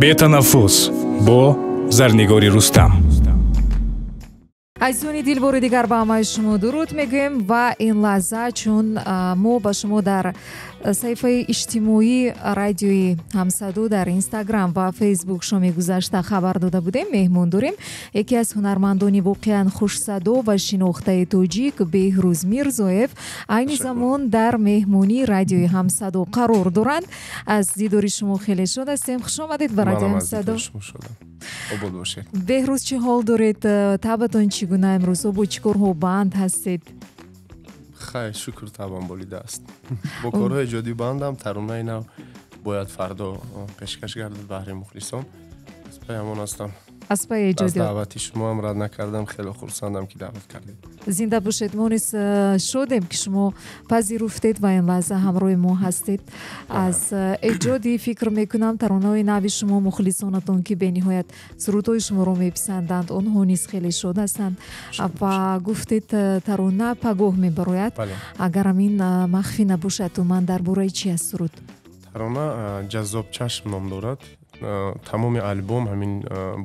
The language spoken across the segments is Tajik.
Бетанаффус бо Зарнигори Рустам. Азизони дил, бори дигар ба ҳамаи шумо дуруд мегӯем ва ин лаҳза, чун мо ба шумо дар саҳифаи иҷтимоии Радиои Ҳамсадо дар Инстаграм ва Фейсбук шоми гузашта хабар дода будем, меҳмон дорем яке аз ҳунармандони воқеан хушсадо ва шинохтаи тоҷик, Беҳрӯз Мирзоев, айни замон дар меҳмонии Радиои Ҳамсадо қарор доранд. Аз дидори шумо хеле шод ҳастем. Хуш омадед ба Радиои Ҳамсадо. Обод бошед. Беҳрӯз, чӣ ҳол доред? Табатон чӣ гуна? Имрӯзҳо бо чӣ корҳо банд ҳастед? Хайр, шукр, табам болида аст. Бо корҳои эҷодӣ бандам. Таронаи нав бояд фардо пешкаш гардад баҳри мухлисон. Аз паи ҳамон ҳастам. Аз паи эҷодиёт. Аз даъвати шумоам рад накардам, хеле хурсандам, ки даъват кардед. Зинда бошед. Мо низ шодем, ки шумо пазируфтед ва ин лаҳза ҳамроҳи мо ҳастед. Аз эҷоди, фикр мекунам, таронаҳои нави шумо мухлисонатон, ки бениҳоят сурудҳои шуморо меписанданд, онҳо низ хеле шод ҳастанд. Ва гуфтед, тарона пагоҳ мебарояд. Агар ҳамин махфӣ набошад, ман дар бораи чи аст суруд? Тарона «Ҷаззоб чашм» ном дорад. Тамоми албом ҳамин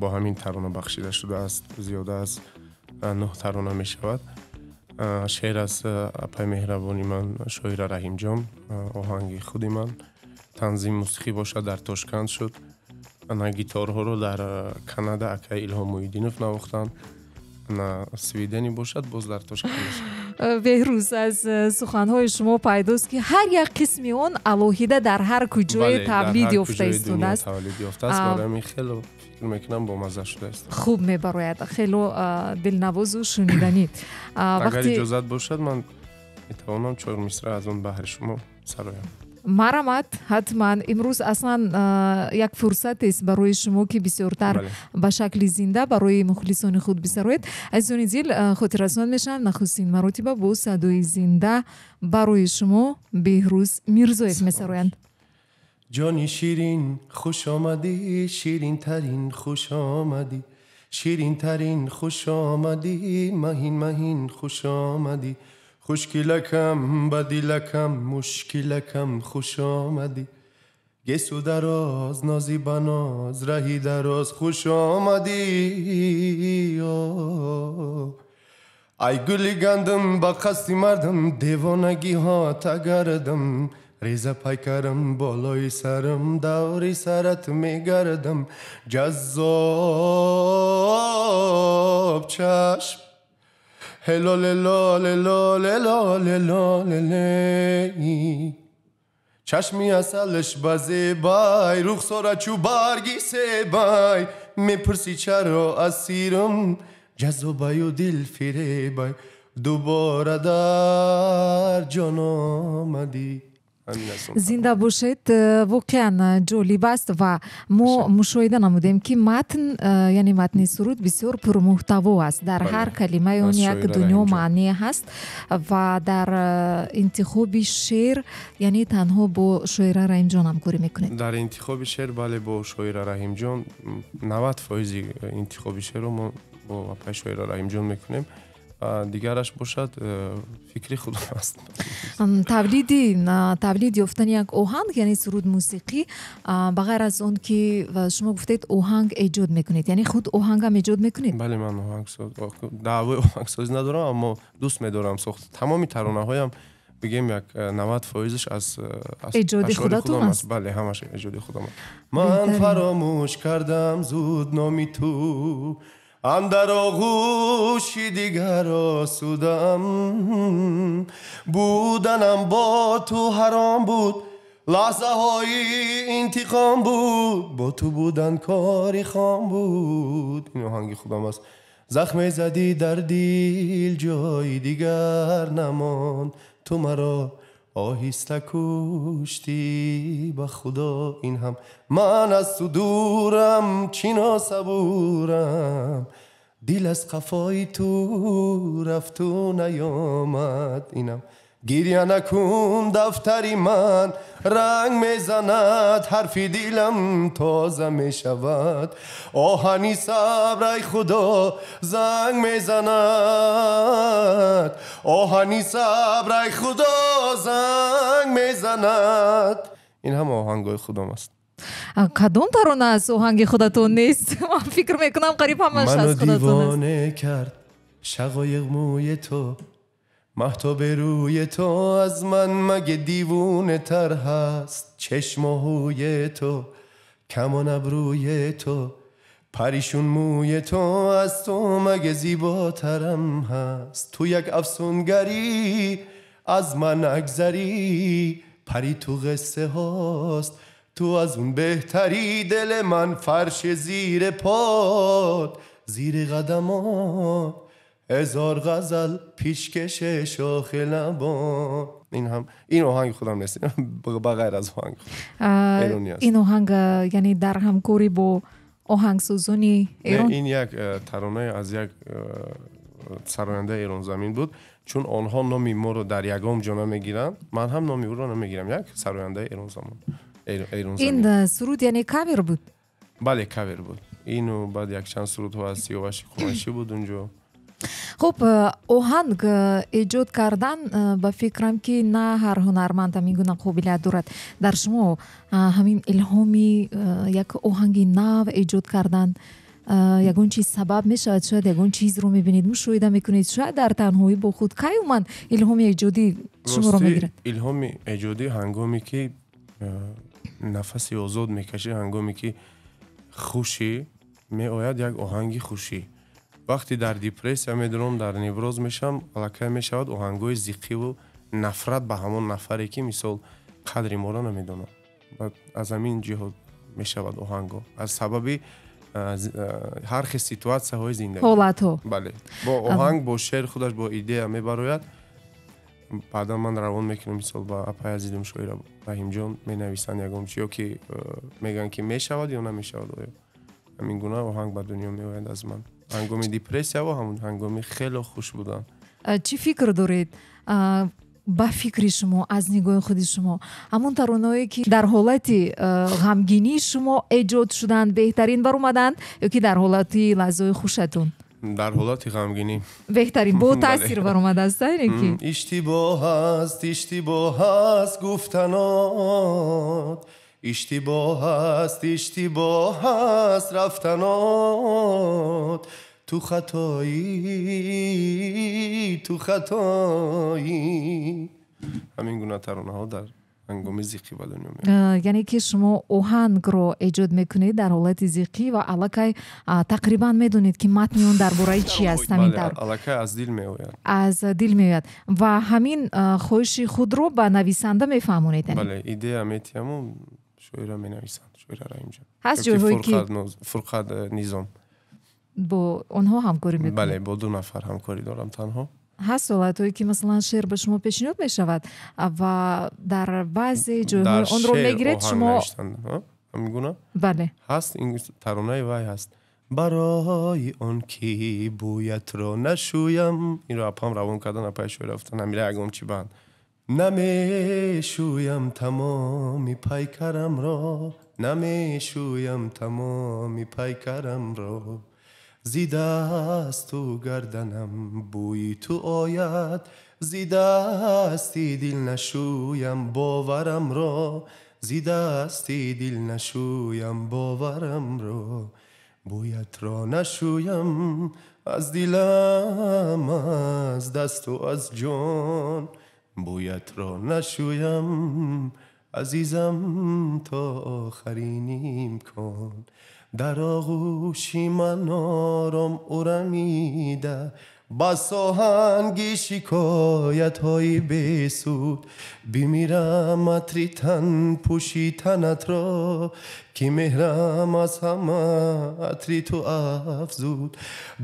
бо ҳамин тарона бахшида шудааст. Зиёда аз нӯҳ тарона мешавад. Шеър аз апаи меҳрабони ман, Шоира Раҳимҷон, оҳанги худи ман, танзими мусиқӣ бошад, дар Тошканд шуд. Ана гиторҳоро дар Канада акаи Илҳом Муҳиддинов навохтанд. На сведение бошад, боз дар Тошканд бошад. Беҳрӯз, аз суханҳои шумо пайдост, ки ҳар як қисми он алоҳида дар ҳар куҷое тавлид ёфта истодааст. Тавлид ёфтааст. Барои ҳамин хело, фикр мекунам, бомазза шудааст. Хуб мебарояд, хело дилнавозу шуниданӣ. Агар иҷозат бошад, ман метавонам чор мисра аз он баҳри шумо сароям. Марамат, ҳатман. Имрӯз аслан як фурсатест барои шумо, ки бисёртар ба шакли зинда барои мухлисони худ бисароед. Азизони дил, хотиррасон мешавам, нахустин маротиба бо садои зинда барои шумо Беҳрӯз Мирзоев месароянд. Ҷони ширин, хуш омадӣ, ширинтарин, хуш омадӣ, ширинтарин, хуш омадӣ, маҳин, маҳин, хуш омадӣ, хушкилакам, ба дилакам мушкилакам, хуш омадӣ, гесу дароз, нози баноз, раҳи дароз, хуш омадӣ. Ай гули гандум, ба қасди мардум девонагиҳо тагардам, реза пайкарам болои сарам, даври сарат мегардам, ҷаззоб чашм. Хело лело лело лело лело леле, чашми асалаш ба зебай, рухсора чу барги себай, мепурсӣ, чаро асирам, ҷаззобаю дилфиребай, дубора дар ҷон омадӣ. Зинда бошед. Воқеан ҷолиб аст ва мо мушоҳида намудем, ки матн, яъне матни суруд, бисёр пурмуҳтаво аст. Дар ҳар калимаи он як дунё маъне ҳаст. Ва дар интихоби шеър, яъне танҳо бо Шоира Раҳимҷон ҳамкорӣ мекунед? Дар интихоби шеър, бале, бо Шоира Раҳимҷон. 90 фоизи интихоби шеърро мо бо апаи Шоира Раҳимҷон мекунем, дигараш бошад, фикри худам аст. Тавлид ёфтани як оҳанг, яъне суруд, мусиқӣ, ба ғайр аз он ки шумо гуфтед, оҳанг эҷод мекунед, яъне худ оҳангам эҷод мекунед? Бале, ман даъвои оҳангсозӣ надорам, аммо дӯст медорам сохт. Тамоми таронаҳоям, бигем, як 90 фоизаш аз эҷоди худатон аст? Бале, ҳамаш эҷоди худам. Ман фаромӯш кардам зуд номи ту, андар оғӯши дигар осудам, буданам бо ту ҳаром буд, лаҳзаҳои интиқом буд, бо ту будан кори хом буд. Ин оҳанги худам аст. Захме задӣ дар дил, ҷои дигар намонд, ту маро оҳиста куштӣ, ба худо ин ҳам. Ман аз ту дурам, чӣ носабурам, дил аз қафои ту рафту наёмад инам. Гиря накун, дафтари ман ранг мезанад, ҳарфи дилам тоза мешавад, оҳани сабр, ай худо, занг мезанад, оҳани сабр, ай худо, занг мезанад. Ин ҳама оҳангҳои худом аст. Кадом тарона аз оҳанги худатон нест? Ман фикр мекунам, қариб ҳамаш аз Ману худатон аст. Дивоне кард шақоиқ мӯи ту, маҳтоби рӯи ту, аз ман маге дивоне тар ҳаст? Чашму ҳуи ту, камон абрӯи ту, паришун мӯи ту, аз ту маге зеботарам ҳаст? Ту як афсунгарӣ, аз ман нагзарӣ, пари ту қисса ҳост, ту аз он беҳтарӣ. Дили ман фарши зери пот, зери қадамот, ҳазор ғазал пешкаши шохи лабот. Ин ҳам, ин оҳанги худам нест, ба ғайр аз оҳанги худ эронӣ аст. Ин оҳанг, яъне дар ҳамкорӣ бо оҳангсозони Эрон? Ин як таронае аз як сарояндаи эронзамин буд, чун онҳо номи моро дар ягон ҷо намегиранд, ман ҳам номи ӯро намегирам. Як сарояндаи эронзамон, эронзамин. Ин суруд яъне кавер буд? Бале, кавер буд. Ину баъд якчанд сурудҳо аз Сиёваши Қурайшӣ буд унҷо. Хуб, оҳанг эҷод кардан, ба фикрам, ки на ҳар ҳунарманд ҳамин гуна қобилият дорад. Дар шумо ҳамин илҳоми як оҳанги нав эҷод кардан ягон чиз сабаб мешавад? Шояд ягон чизро мебинед, мушоҳида мекунед, шояд дар танҳоӣ бо худ. Кай умуман илҳоми эҷодӣ шуморо Ростӣ, мегирад? Илҳоми эҷодӣ ҳангоме ки нафаси озод мекашӣ, ҳангоме ки хушӣ меояд, як оҳанги хушӣ. Вақте дар депрессия медурам, дар невроз мешавам, аллакай мешавад оҳангҳои зиқиву нафрат ба ҳамон нафаре, ки мисол қадри моро намедонад. Баъд аз ҳамин ҷиҳот мешавад оҳангҳо, аз сабаби ҳар хел ситуатсияҳои зиндагӣ. Ҳолатҳо. Бале, бо оҳанг, бо шеър, худаш бо идея мебарояд. Баъдан ман равон мекунам, мисол, ба апаи азизум шоира Раҳимҷон, менависанд ягон чи ё ки мегӯянд, ки мешавад ё намешавад. Оё ҳамин гуна оҳанг ба дунё меояд аз ман ҳангоми депрессия ва ҳангоми хело хуш будан. Чӣ фикр доред, ба фикри шумо, аз нигоҳи худи шумо, ҳамон таронаое, ки дар ҳолати ғамгинии шумо эҷод шуданд, беҳтарин баромаданд ё ки дар ҳолати лаҳзаҳои хушатон? Дар ҳолати ғамгинӣ. Беҳтарин бо таъсир баромадааст, не ки? Иштибоҳ аст, иштибоҳ аст гуфтанот, иштибоҳ аст, иштибоҳ аст рафтанот, ту хатоӣ, ту хатоӣ. Ҳамин гуна таронаҳо дар ҳангоми зиқӣ ба дунё меояд. Яъне ки шумо оҳангро эҷод мекунед дар ҳолати зиқӣ ва аллакай тақрибан медонед, ки матни он дар бораи чи аст, ҳамин Бале, тавр? Аллакай аз дил меояд. Аз дил меояд ва ҳамин хоҳиши худро ба нависанда мефаҳмонед, яъне? Бале, идея метиҳаму шоира менависанд, шоира Раҳимҷон. Ҳаст Ё ки ҷойҳое ки Фурқат Низом. Бо онҳо ҳамкорӣ мекунед? Бале, бо ду нафар ҳамкорӣ дорам танҳо. Ҳаст ҳолатҳое, ки масалан шеър ба шумо пешниҳод мешавад ва дар баъзе ҷойҳои Дар онро шеър мегиред оҳанг шумо? навиштанд, ҳамин гуна? Бале. Ҳаст, ин таронаи вай ҳаст, барои он ки бӯятро нашӯям. Инро апам равон кардан, апаи шоира гуфтан, ҳамира ягон чи банд намешӯям, тамоми пайкарамро намешӯям, тамоми пайкарамро, зи дасту гарданам бӯи ту ояд, зи дасти дил нашӯям боварамро, зи дасти дил нашӯям боварамро, бӯятро нашӯям аз дилам, аз дасту аз ҷон, бӯятро нашӯям, азизам, то охарин имкон. Дар оғӯши ман ором урамида, бас оҳанги шикоятҳои бесуд, бимирам атри тан пӯши танатро, ки меҳрам аз ҳама атри ту афзуд.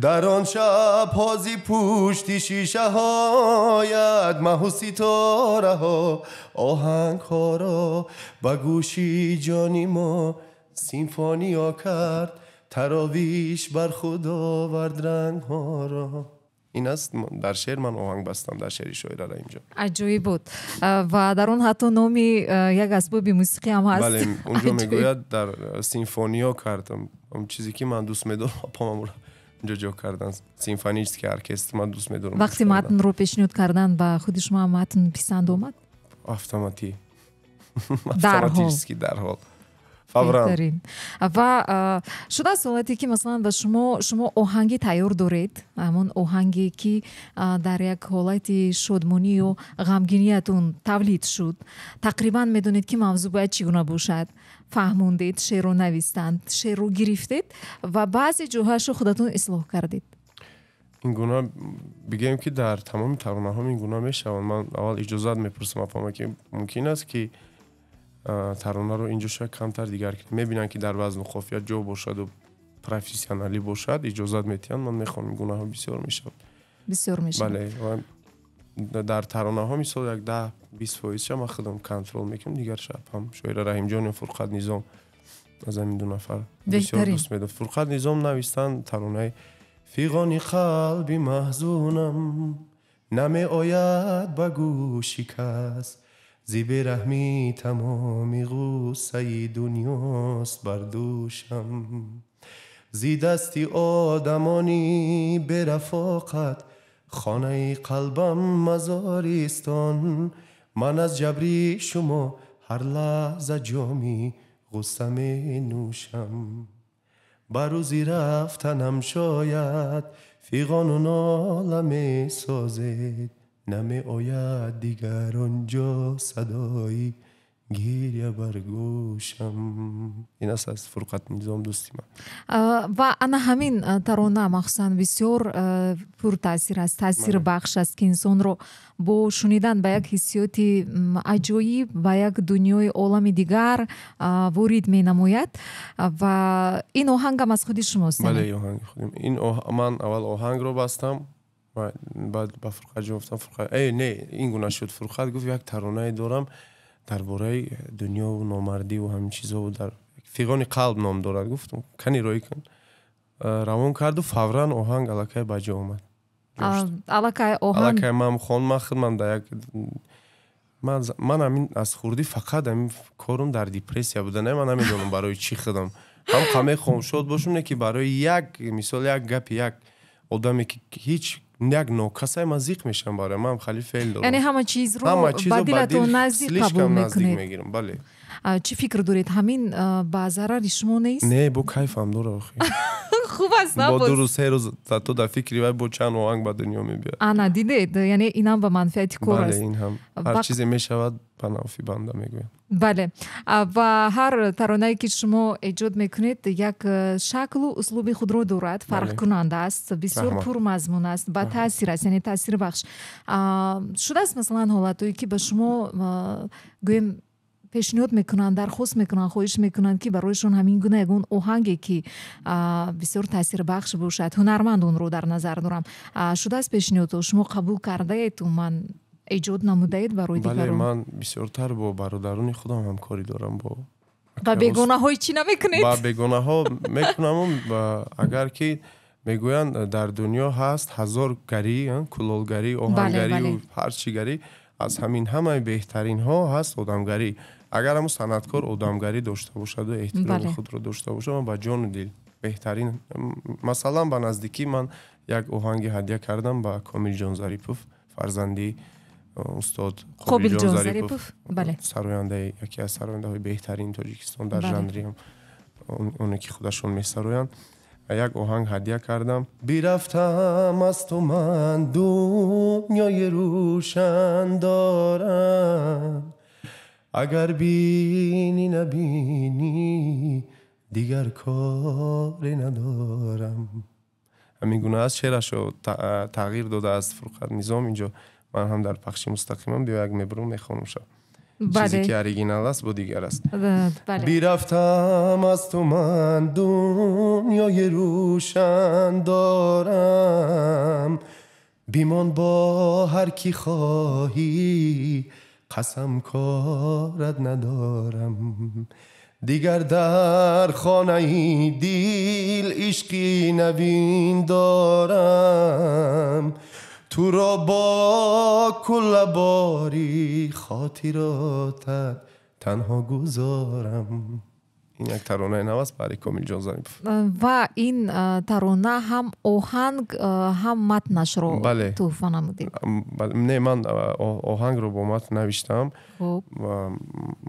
Дар он шабҳо зи пушти шишаҳоят маҳу ситораҳо оҳангҳоро ба гӯши ҷони мо симфониё кард, таровиш бар худ овард рангҳоро. Ин аст, дар шеър ман оҳанг бастам, дар шеъри шоира Раҳимҷон. Аҷоиб буд, ва дар он ҳатто номи як асбоби мусиқӣ ҳам ҳаст. Бале, унҷо мегӯяд, дар симфониё кардам, он чизе ки ман дӯст медорам, апамамро унҷо ҷо кардан, симфонический оркестр, ман дӯст медорам. Вақти матнро пешниҳод кардан, ба худи шумо матн писанд омад? Автоматӣ. Дарҳол. Автоматически, дарҳол. Фавран. Ва шудааст ҳолате, ки масалан ба шумо оҳанги тайёр доред, ҳамон оҳанге, ки дар як ҳолати шодмонӣ ё ғамгиниятон тавлид шуд, тақрибан медонед, ки мавзӯъ бояд чӣ гуна бошад, фаҳмондед, шеърро навистанд, шеърро гирифтед ва баъзе ҷоҳояшро худатон ислоҳ кардед. Ин гуна бигӯем, ки дар тамоми таронаҳом ин гуна мешаванд. Ман аввал иҷозат мепурсам афама, ки мумкин аст, ки таронаро инҷо шояд камтар дигар кунем. Мебинанд, ки дар вазну қофия ҷо бошаду профессионалӣ бошад, иҷозат метиҳанд, ман мехонам. Гунаҳо бисёр мешавад. Бисёр мешавад. Бале, дар таронаҳо мисол як 10-20 фоизша ман худам контрол мекунам, дигар шаб ҳам шоира Раҳимҷон ё Фурқат Низом, аз ҳамин ду нафар бисёр дӯст медорам. Фурқат Низом навистанд таронаи «Фиғони қалби маҳзунам намеояд ба гӯши кас, зи бераҳмӣ тамоми ғуссаи дунёст бар дӯшам, зи дасти одамони берафоқат хонаи қалбам мазористон, ман аз ҷабри шумо ҳар лаҳза ҷоми ғусса менӯшам, ба рӯзи рафтанам шояд фиғону нола месозед, намеояд дигар он ҷо садои гиря бар гӯшам». Ин аст аз Фурқат Низом, дӯсти ман. Ва ана ҳамин тарона махсусан бисёр пуртаъсир аст, таъсирбахш аст, ки инсонро бо шунидан ба як ҳиссиёти аҷоиб, ба як дунёи олами дигар ворид менамояд. Ва ин оҳангам аз худи шумост? Бале, оҳанги худим. Ин ман аввал оҳангро бастам, баъд ба Фурқатҷон гуфтам. Фурқат, э не, ин гуна шуд: Фурқат гуфт, як таронае дорам дар бораи дунёву номардиву ҳамин чизову, дар «Фиғони қалб» ном дорад. Гуфтам, кани роӣ кун. Равон карду фавран оҳанг аллакай ба ҷо омад. Аллакай оҳанг. Аллакай ман хон, ман худман да як ман ҳамин аз хурдӣ фақат ҳамин корум дар депрессия буда. Не, ман намедонам барои чӣ худам ҳам қамехоҳам шод бошам, не ки барои як мисол, як гапи як одаме, ки ҳеҷ як нокасай, ман зиқ мешавам. Барои ман хали феъл дорам. Яъне ҳама чизро ба дилатон наздик қабул мекунед. Мегирам, бале. Чӣ фикр доред, ҳамин ба зарари шумо нест? Не, бо кайфам дора охи. Хуб аст, на? Бо 2 рӯз, 3 рӯз то дар фикри вай бо чанд оҳанг ба дунё мебиёд. Ана, дидед, яъне инам ба манфиати кор аст. Бале, ин ҳам ҳар чизе мешавад ба нафи банда, мегӯям. Бале, ва ҳар таронае, ки шумо эҷод мекунед, як шаклу услуби худро дорад, фарқкунанда аст, бисёр пурмазмун аст, ба таъсир аст, яъне таъсирбахш. Шудааст масалан ҳолатҳое, ки ба шумо, гӯем, пешниҳод мекунанд, дархост мекунанд, хоҳиш мекунанд, ки барояшон ҳамин гуна ягон оҳанге, ки бисёр таъсирбахш бошад, ҳунарманд онро дар назар дорам? Шудааст пешниҳодҳо, шумо қабул кардаед, умуман эҷод намудаед барои дигарон? Ман бисёртар бо бародарони худам ҳамкорӣ дорам, бо Ба бегонаҳои чӣ намекунед? Ба бегонаҳо мекунаму агар ки мегӯянд, дар дунё ҳаст ҳазор гарӣ, кулолгарӣ, оҳангарию ҳар чӣ гарӣ, аз ҳамин ҳамаи беҳтаринҳо ҳаст одамгарӣ. Агар ҳамун санъаткор одамгарӣ дошта бошаду эҳтироми худро дошта бошад, ман ба ҷону дил беҳтарин. Масалан, ба наздикӣ ман як оҳанги ҳадя кардам ба Комилҷон Зарипов, фарзанди устод Қобилҷон Зарипов, сарояндаи, яке аз сарояндаҳои беҳтарини Тоҷикистон дар жанри оне, ки худашон месароянд. Як оҳанг ҳадя кардам: «Бирафтам аз ту ман, дунёи рӯшан дорам, агар бинӣ, набинӣ, дигар коре надорам». Ҳамин гуна аст. Шеърашо тағйир додааст Фурқат Низом. Инҷо ман ҳам дар пахши мустақимам, биё, як мебурам, мехонам ша. Чизе ки оригинал аст, бо дигар аст. «Бирафтам аз ту ман, дунёи рӯшан дорам, бимон бо ҳар кӣ хоҳӣ, қасам корат надорам, дигар дар хонаи дил ишқи навин дорам, туро бо куллабори хотиротат танҳо гузорам». Ин як таронаи нав аст барои Комилҷон Зарипов. Ва ин тарона ҳам оҳанг, ҳам матнашро туҳфа намудед? Не, ман оҳангро бо матн навиштам.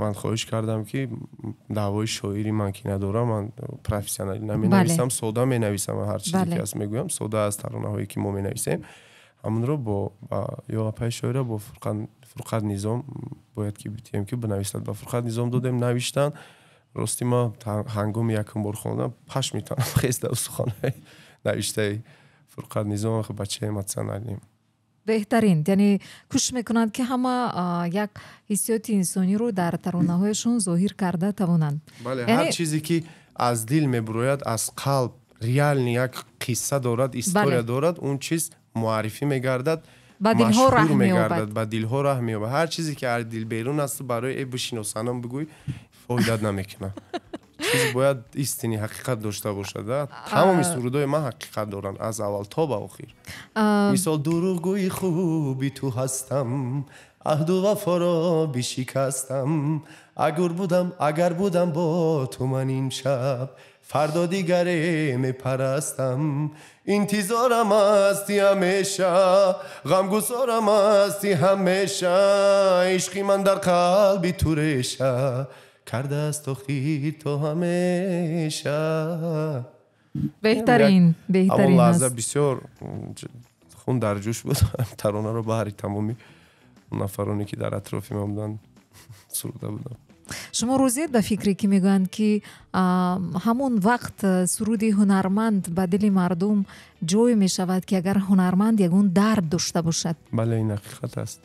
Ман хоҳиш кардам, ки даъвои шоири ман ки надорам, ман профессионалӣ наменависам, сода менависам, ҳар чизе ки аст мегӯям, сода аст таронаҳое ки мо менависем. Ҳамонро бо ё апаи шоира, бо Фурқат Низом бояд ки битием, ки бинависад. Ба Фурқат Низом додем, навиштанд. Рости, ман ҳангоми якум бор хондам, пашми танам хеста, суханои навиштаи Фурқат Низом, бачаи эмоциональный. Беҳтарин, яъне кӯшиш мекунанд, ки ҳама як ҳиссиёти инсониро дар таронаҳояшон зоҳир карда тавонанд. Бале, ҳар чизе ки аз дил мебурояд, аз қалб, реально як қисса дорад, история дорад, он чиз муаррифӣ мегардад, ба дилҳо раҳ мегардад, ба дилҳо раҳ меёбад. Ҳар чизе ки аз дил берун аст, барои э бишиносанам бигӯй, фоидат намекунад. Чиз бояд истини ҳақиқат дошта бошад. Тамоми сурудҳои ман ҳақиқат доранд аз аввал то ба охир. Мисол, дурӯғгӯи хуби ту ҳастам, аҳду вафоро бишикастам, агар будам бо ту ман имшаб, фардо дигаре мепарастам, интизорам ҳасти ҳамеша, ғамгусорам ҳасти ҳамеша, ишқи ман дар қалби ту реша кардааст охир то ҳамеша. Беҳтарин, беҳтарин. Лаҳза бисёр хун дар ҷӯш буд. Таронаро баҳри тамоми нафароне, ки дар атрофи ман буданд, суруда будам. Шумо розиед ба фикре, ки мегӯянд, ки ҳамон вақт суруди ҳунарманд ба дили мардум ҷой мешавад, ки агар ҳунарманд ягон дард дошта бошад? Бале, ин ҳақиқат аст.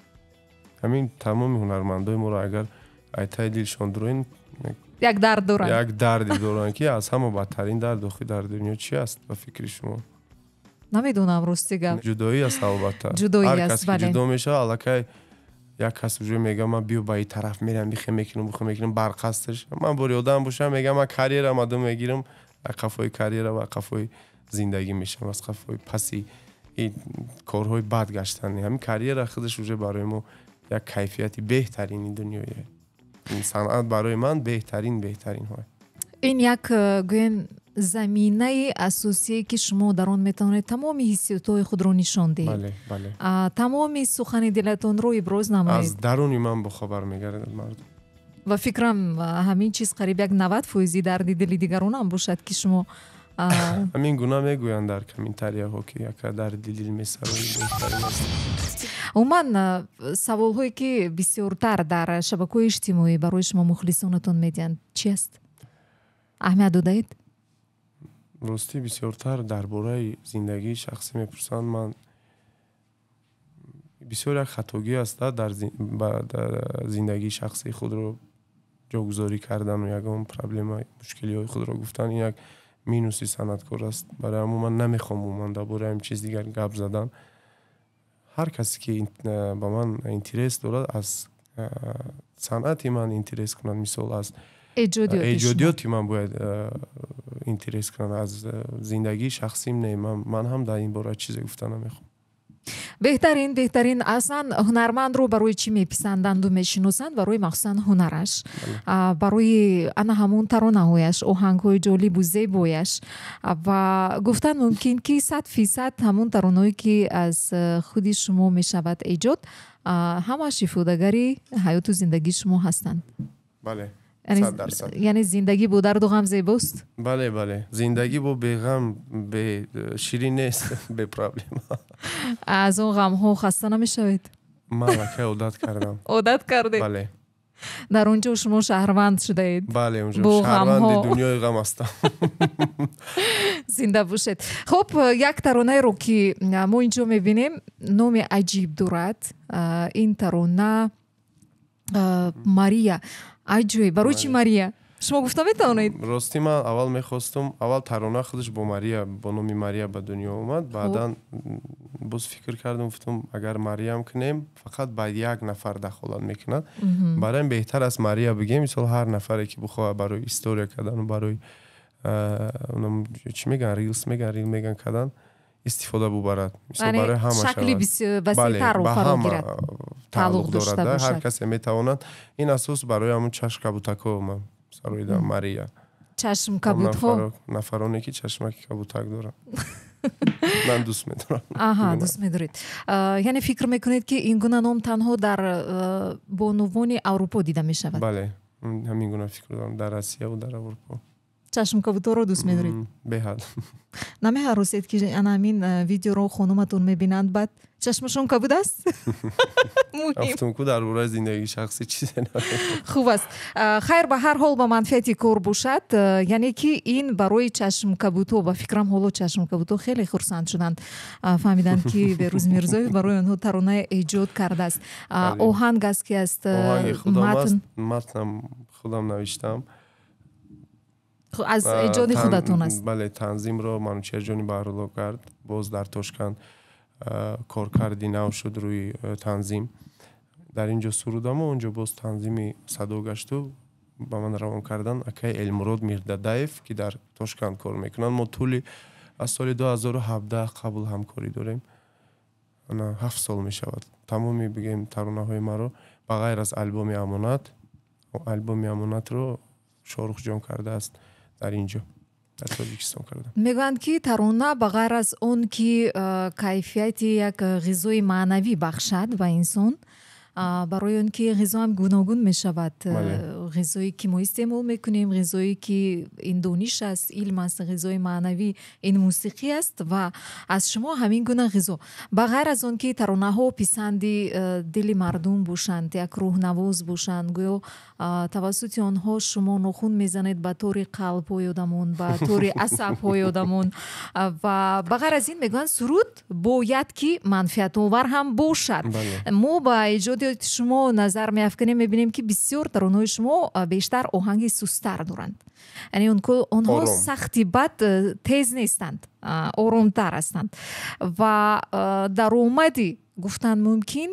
Ҳамин тамоми ҳунармандои моро агар айтаи дилшон дуроин, як дард доранд. Як дарде доранд, ки аз ҳама бадтарин дард охи дар дунё чи аст, ба фикри шумо? Намедонам, рости гап. Ҷудоӣ аст, албатта. Ҷудоӣ ҳар аст. Кас ки ҷудо мешавад, аллакай як кас уже мега, ман биё ба и тараф мерам, бихе мекунам, бихе мекунам, барқасташ. Ман бори одам бошам, мегам, ман карьера мадам мегирам, қафои карьера ва қафои зиндагӣ мешавам, аз қафои паси корҳои бад гаштан. Ҳамин карьера худаш уже барои мо як кайфияти беҳтарини дунёе. Санъат барои ман беҳтарин, беҳтаринҳо. Ин як, гӯем, заминаи асосие, ки шумо дар он метавонед тамоми ҳиссиётҳои худро нишон диҳед, тамоми сухани дилатонро иброз намоед. Аз даруни ман бохабар мегардад мардум. Ва фикрам, ҳамин чиз қариб як 90 фоизи дарди дили дигаронам бошад, ки шумо Ҳамин гуна мегӯянд дар комментарияҳо, ки яка дарди дил месарои, беҳтарин аст. Умуман, саволҳое, ки бисёртар дар шабакаҳои иҷтимоӣ барои шумо мухлисонатон медиҳанд, чи аст? Аҳамият додаед? Ростӣ, бисёртар дар бораи зиндагии шахсӣ мепурсанд. Ман бисёр як хатогӣ аст дар зиндагии шахсии худро ҷогузорӣ кардану ягон проблема, мушкилиҳои худро гуфтан. Ин як минуси санъаткор аст. Барои ҳамон ман намехоҳам умуман дар бораи ҳамин чиз дигар гап задан. Ҳар касе ки ба ман интерес дорад, аз санъати ман интерес кунад, мисол, аз эҷодиёти ман бояд интерес кунад, аз зиндагии шахсим не. Ман ҳам дар ин бора чизе гуфта намехоҳам. Беҳтарин, беҳтарин. Аслан ҳунармандро барои чӣ меписанданду мешиносанд? Барои махсусан ҳунараш, барои ана ҳамон таронаҳояш, оҳангҳои ҷолибу зебояш. Ва гуфтан мумкин, ки 100% ҳамон таронаҳое, ки аз худи шумо мешавад эҷод, ҳамаш ифодагари ҳаёту зиндагии шумо ҳастанд. Бале. Яъне зиндагӣ бо дарду ғам зебост. Бале, зиндагӣ бо беғам бе ширин нест, бе проблема. Аз он ғамҳо хаста намешавед? Ман аллакай одат кардам. Одат кардед? Бале. Дар он ҷо шумо шаҳрванд шудаед. Бале, онҷо шаҳрванди дунёи ғам ҳастам. Зинда бошед. Хуб, як таронаеро, ки мо инҷо мебинем, номи аҷиб дорад ин тарона, «Мария». Аҷоиб, барои чӣ Мария, шумо гуфта метавонед? Ростӣ, ман аввал мехостум, аввал тарона худаш бо Мария, бо номи Мария ба дунё омад. Баъдан боз фикр кардам, гуфтам, агар Мариям кунем, фақат ба як нафар дахолат мекунад. Барои беҳтар аст Мария бигем. Мисол, ҳар нафаре ки бихоҳад барои история кардану барои чӣ меган, рилс меган, рил меган кардан истифода бубарад. Барои ҳама шакли васеътарро фаро гирад. Тааллуқ дорад, ҳар касе метавонад. Ин асос барои ҳамун чашм кабутако ман сароидам «Мария». Чашмкабудҳо. Нафароне ки чашмаки кабутак доранд. Ман дӯст медорам. Аҳа, дӯст медоред. Яъне фикр мекунед, ки ин гуна ном танҳо дар бонувони Аврупо дида мешавад? Бале, ҳамин гуна фикр дорам, дар Россияву дар Аврупо. Чашмкабудҳоро дӯст медоред? Беҳад. Намеҳаросед, ки ана ҳамин видеоро хонуматон мебинанд, баъд чашмашон кабуд аст? Муҳим. Афтунку дар бораи зиндагии шахсӣ чизе намегӯям. Хуб аст. Хайр, ба ҳар ҳол ба манфиати кор бошад. Яъне ки ин барои чашмкабудҳо, ба фикрам, ҳоло чашмкабудҳо хеле хурсанд шуданд, фаҳмиданд, ки Берӯз Мирзоев барои онҳо тарона эҷод кардааст. Оҳанг аст ки аст? Оҳанги худам аст, матнам худам навиштам. Аз эҷоди худатон аст? Бале, танзимро Манучеҳрҷони Баҳрулло кард. Боз дар Тошканд коркарди нав шуд рӯи танзим. Дар ин ҷо сурудаму онҷо боз танзими садо гашту ба ман равон кардан акаи Элмурод Мирдадаев, ки дар Тошканд кор мекунанд. Мо тӯли аз соли 2017 қабл ҳамкорӣ дорем, ана 7 сол мешавад. Тамоми, бигем, таронаҳои маро ба ғайр аз альбоми Амонат, альбоми Амонатро Шоҳрухҷон кардааст, дар ин ҷо, дар Тоҷикистон кардам. Мегӯянд, ки тарона ба ғайр аз он ки кайфияти як ғизои маънавӣ бахшад ба инсон, барои он ки ғизоам гуногун мешавад, ғизое ки мо истеъмол мекунем, ғизое ки ин дониш аст, илм аст, ғизои маънавӣ ин мусиқӣ аст ва аз шумо ҳамин гуна ғизо. Ба ғайр аз он ки таронаҳо писанди дили мардум бошанд, як рӯҳнавоз бошанд, гӯё тавассути онҳо шумо нохун мезанед ба тори қалбҳои одамон, ба тори асабҳои одамон, ва ба ғайр аз ин мегӯянд, суруд бояд ки манфиатовар ҳам бошад. Мо ба эҷоди шумо назар меафканем, мебинем, ки бисёр таронаҳои шумо бештар оҳанги сустар доранд, яъне онҳо сахти бад тез нестанд, оромтар ҳастанд ва даромади гуфтан мумкин,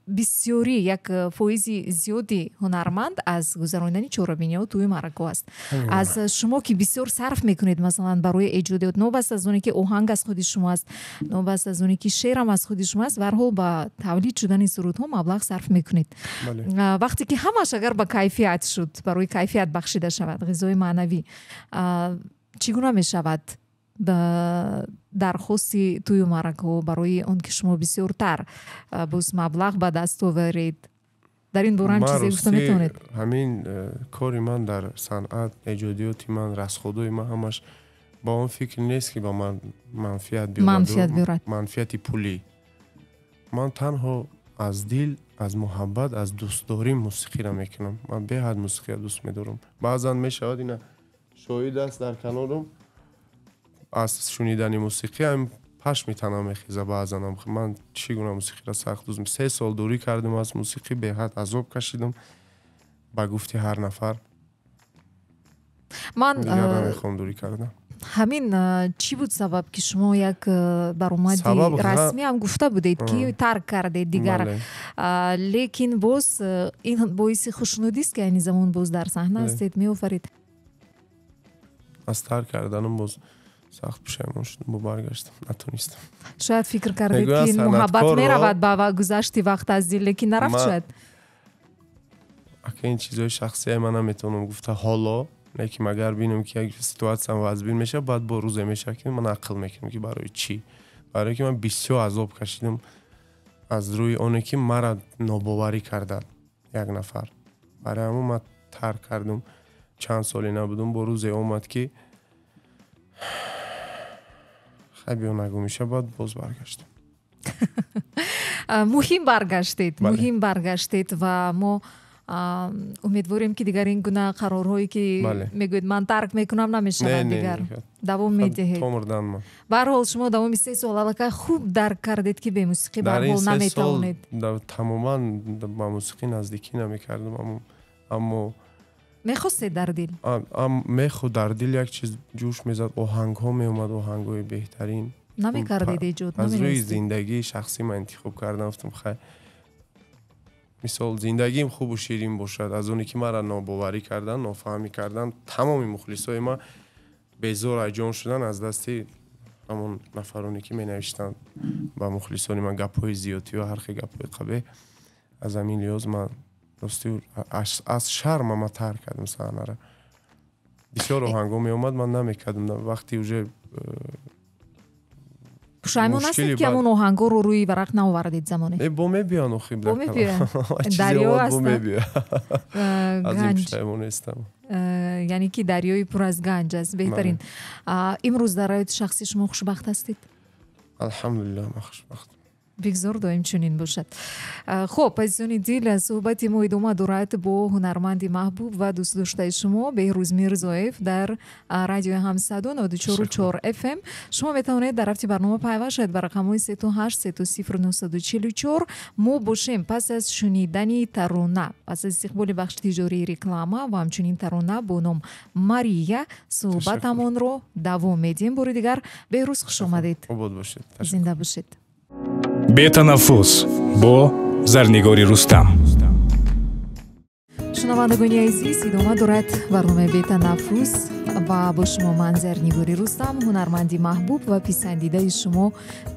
бисёрӣ, як фоизи зиёди ҳунарманд аз гузаронидани чорабиниҳо, тӯю маъракаҳо аст. Аз шумо ки бисёр сарф мекунед, масалан, барои эҷодиёт, новобаста аз оне ки оҳанг аз худи шумо аст, новобаста аз оне ки шеърам аз худи шумо аст, баҳарҳол ба тавлид шудани сурудҳо маблағ сарф мекунед. Вақте ки ҳамаш агар ба кайфият шуд, барои кайфият бахшида шавад, ғизои маънавӣ, чӣ гуна мешавад дархости тӯю маъракаҳо барои он ки шумо бисёртар боз маблағ ба даст оваред? Дар ин бора ҳам чизе гуфта метавонед? Ҳамин кори ман дар санъат, эҷодиёти ман, расходҳои ман ҳамаш ба он фикр нест, ки ба ман манфиат биёрад. Манфиати пулӣ. Ман танҳо аз дил, аз муҳаббат, аз дӯстдорӣ мусиқиро мекунам. Ман беҳад мусиқиро дӯст медорам. Баъзан мешавад, ина шоҳид аст дар канорам, аз шунидани мусиқӣ ҳам пашми танам мехеза. Баъзанам ман чӣ гуна мусиқиро сахт дӯст. 3 сол дурӣ кардам аз мусиқӣ, беҳад азоб кашидам, ба гуфти ҳар нафар. Ман намехоҳам дурӣ кардам. Ҳамин чӣ буд сабаб, ки шумо як баромади расмӣ ҳам гуфта будед, ки тарк кардед дигар, лекин боз ин боиси хушнудист, ки айни замон боз дар саҳна ҳастед, меофаред? Аз тарк карданам боз сахт пушаймон шудам, бо баргаштам натонистам. Шояд фикр кардед, ки ин муҳаббат меравад ба гузашти вақт аз дил, лекин нарафт шояд. Ака, ин чизҳои шахсия ман наметавонам гуфта ҳоло, лекин агар бинам, ки як ситуатсиям вазбин мешавад, баъд бо рӯзе мешавад, ки ман ақл мекунам, ки барои чӣ, барое ки ман бисёр азоб кашидам аз рӯи оне ки мара нобоварӣ кардад як нафар. Барои ҳамон ман тарк кардам, чанд соле набудам. Бо рӯзе омад, ки хай, биё, нагӯ меша, баъд боз баргаштам. Муҳим баргаштед, муҳим баргаштед ва мо умедворем, ки дигар ин гуна қарорҳое, ки мегӯед, ман тарк мекунам, намешавад дигар, давом медиҳед. Ба ҳар ҳол, шумо давоми 3 сол аллакай хуб дарк кардед, ки бемусиқӣ ба ҳар ҳол наметавонед. Тамоман ба мусиқӣ наздикӣ намекардам, аммо Мехостед дар дил? Мехо дар дил як чиз ҷӯш мезад, оҳангҳо меомад, оҳангҳои беҳтарин. Намекардед эҷод? Аз рӯи зиндагии шахсӣ ман интихоб кардам, гуфтам, хай, мисол, зиндагиим хубу ширин бошад, аз оне ки маро нобоварӣ кардан, нофаҳмӣ кардан, тамоми мухлисои ман безор айҷон шудан аз дасти ҳамон нафароне, ки менавиштанд ба мухлисони ман гапҳои зиёдтиё, ҳар хел гапҳои қабеҳ. Аз ҳамин лиҳоз ман рости аз шарма ма тарк кардам саҳнаро. Бисёр оҳангҳо меомад, ман намекардам. Вақти уже Пушаймон ҳастед, ки ҳамон оҳангҳоро рӯи варақ наовардед замоне? Э, бо мебиён охи. Бо мебиёянд, дарё аст. Аз ин пушаймон нестам. Яъне ки дарёи пур аз ганҷ аст. Беҳтарин. Имрӯз дар ҳаёти шахси шумо хушбахт ҳастед? Алҳамдулиллаҳ, ман хушбахт. Бигзор доим чунин бошад. Хуб, азизони дил, суҳбати мо идома дорад бо ҳунарманди маҳбуб ва дӯстдоштаи шумо Беҳрӯз Мирзоев дар радиои Ҳамсадо 94,4 FM. Шумо метавонед дар рафти барнома пайваст шавед ба рақамҳои 38 30944. Мо бошем, пас аз шунидани тарона, пас аз истиқболи бахши тиҷории реклама ва ҳамчунин тарона бо ном Мария, суҳбатамонро давом медиҳем. Бори дигар, Беҳрӯз, хуш омадед. Обод бошед. Зинда бошед. Бетанаффус бо Зарнигори Рустам. Шунавандагони азиз, идома дорад барномаи Бетанаффус ва бо шумо ман, Зарнигори Рустам. Ҳунарманди маҳбуб ва писандидаи шумо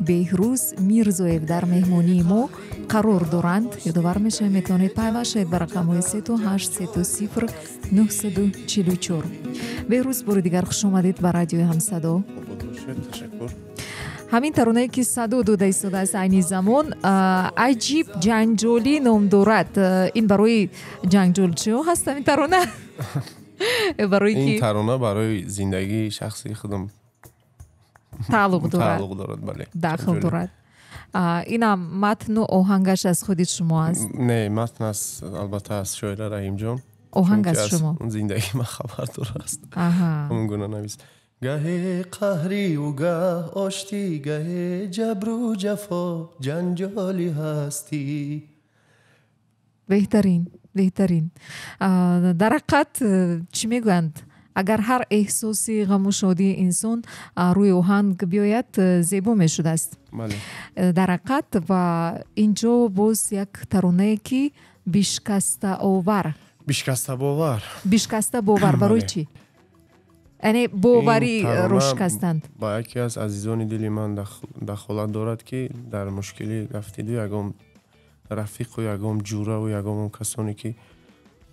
Беҳрӯз Мирзоев дар меҳмонии мо қарор доранд. Ёдовар мешавем, метавонед пайваст шавед ба рақамҳои 38 30944. Беҳрӯз, бори дигар хуш омадед ба радиои Ҳамсадо. Ташаккур. Ҳамин таронае, ки садо дода истодааст айни замон, Аҷиб ҷанҷолӣ ном дорад. Ин барои ҷанҷолчиҳо ҳаст ҳамин тарона? Барои ин тарона барои зиндагии шахсии худам тааллуқ дорад. Тааллуқ дорад, бале. Дахл дорад. Инам матну оҳангаш аз худи шумо аст? Не, матн аз, албатта, аз шоира Раҳимҷон. Оҳанг аз шумо. Зиндагии ман хабар дораст, ҳамон гуна навис. Гаҳе қаҳриву гаҳ оштӣ, гаҳе ҷабру ҷафо, ҷанҷолӣ ҳастӣ. Беҳтарин, беҳтарин. Дар ҳақиқат, чӣ мегӯянд, агар ҳар эҳсоси ғаму шодии инсон рӯи оҳанг биёяд, зебо мешудааст дар ҳақиқат. Ва инҷо боз як таронае, ки Бишкастаовар. Бишкаста бовар. Бишкаста бовар. Барои чӣ? Яъне бовариро шикастанд. Ба яке аз азизони дили ман дахолат дорад, ки дар мушкилӣ рафтиду ягон рафиқу ягон ҷураву ягон касоне, ки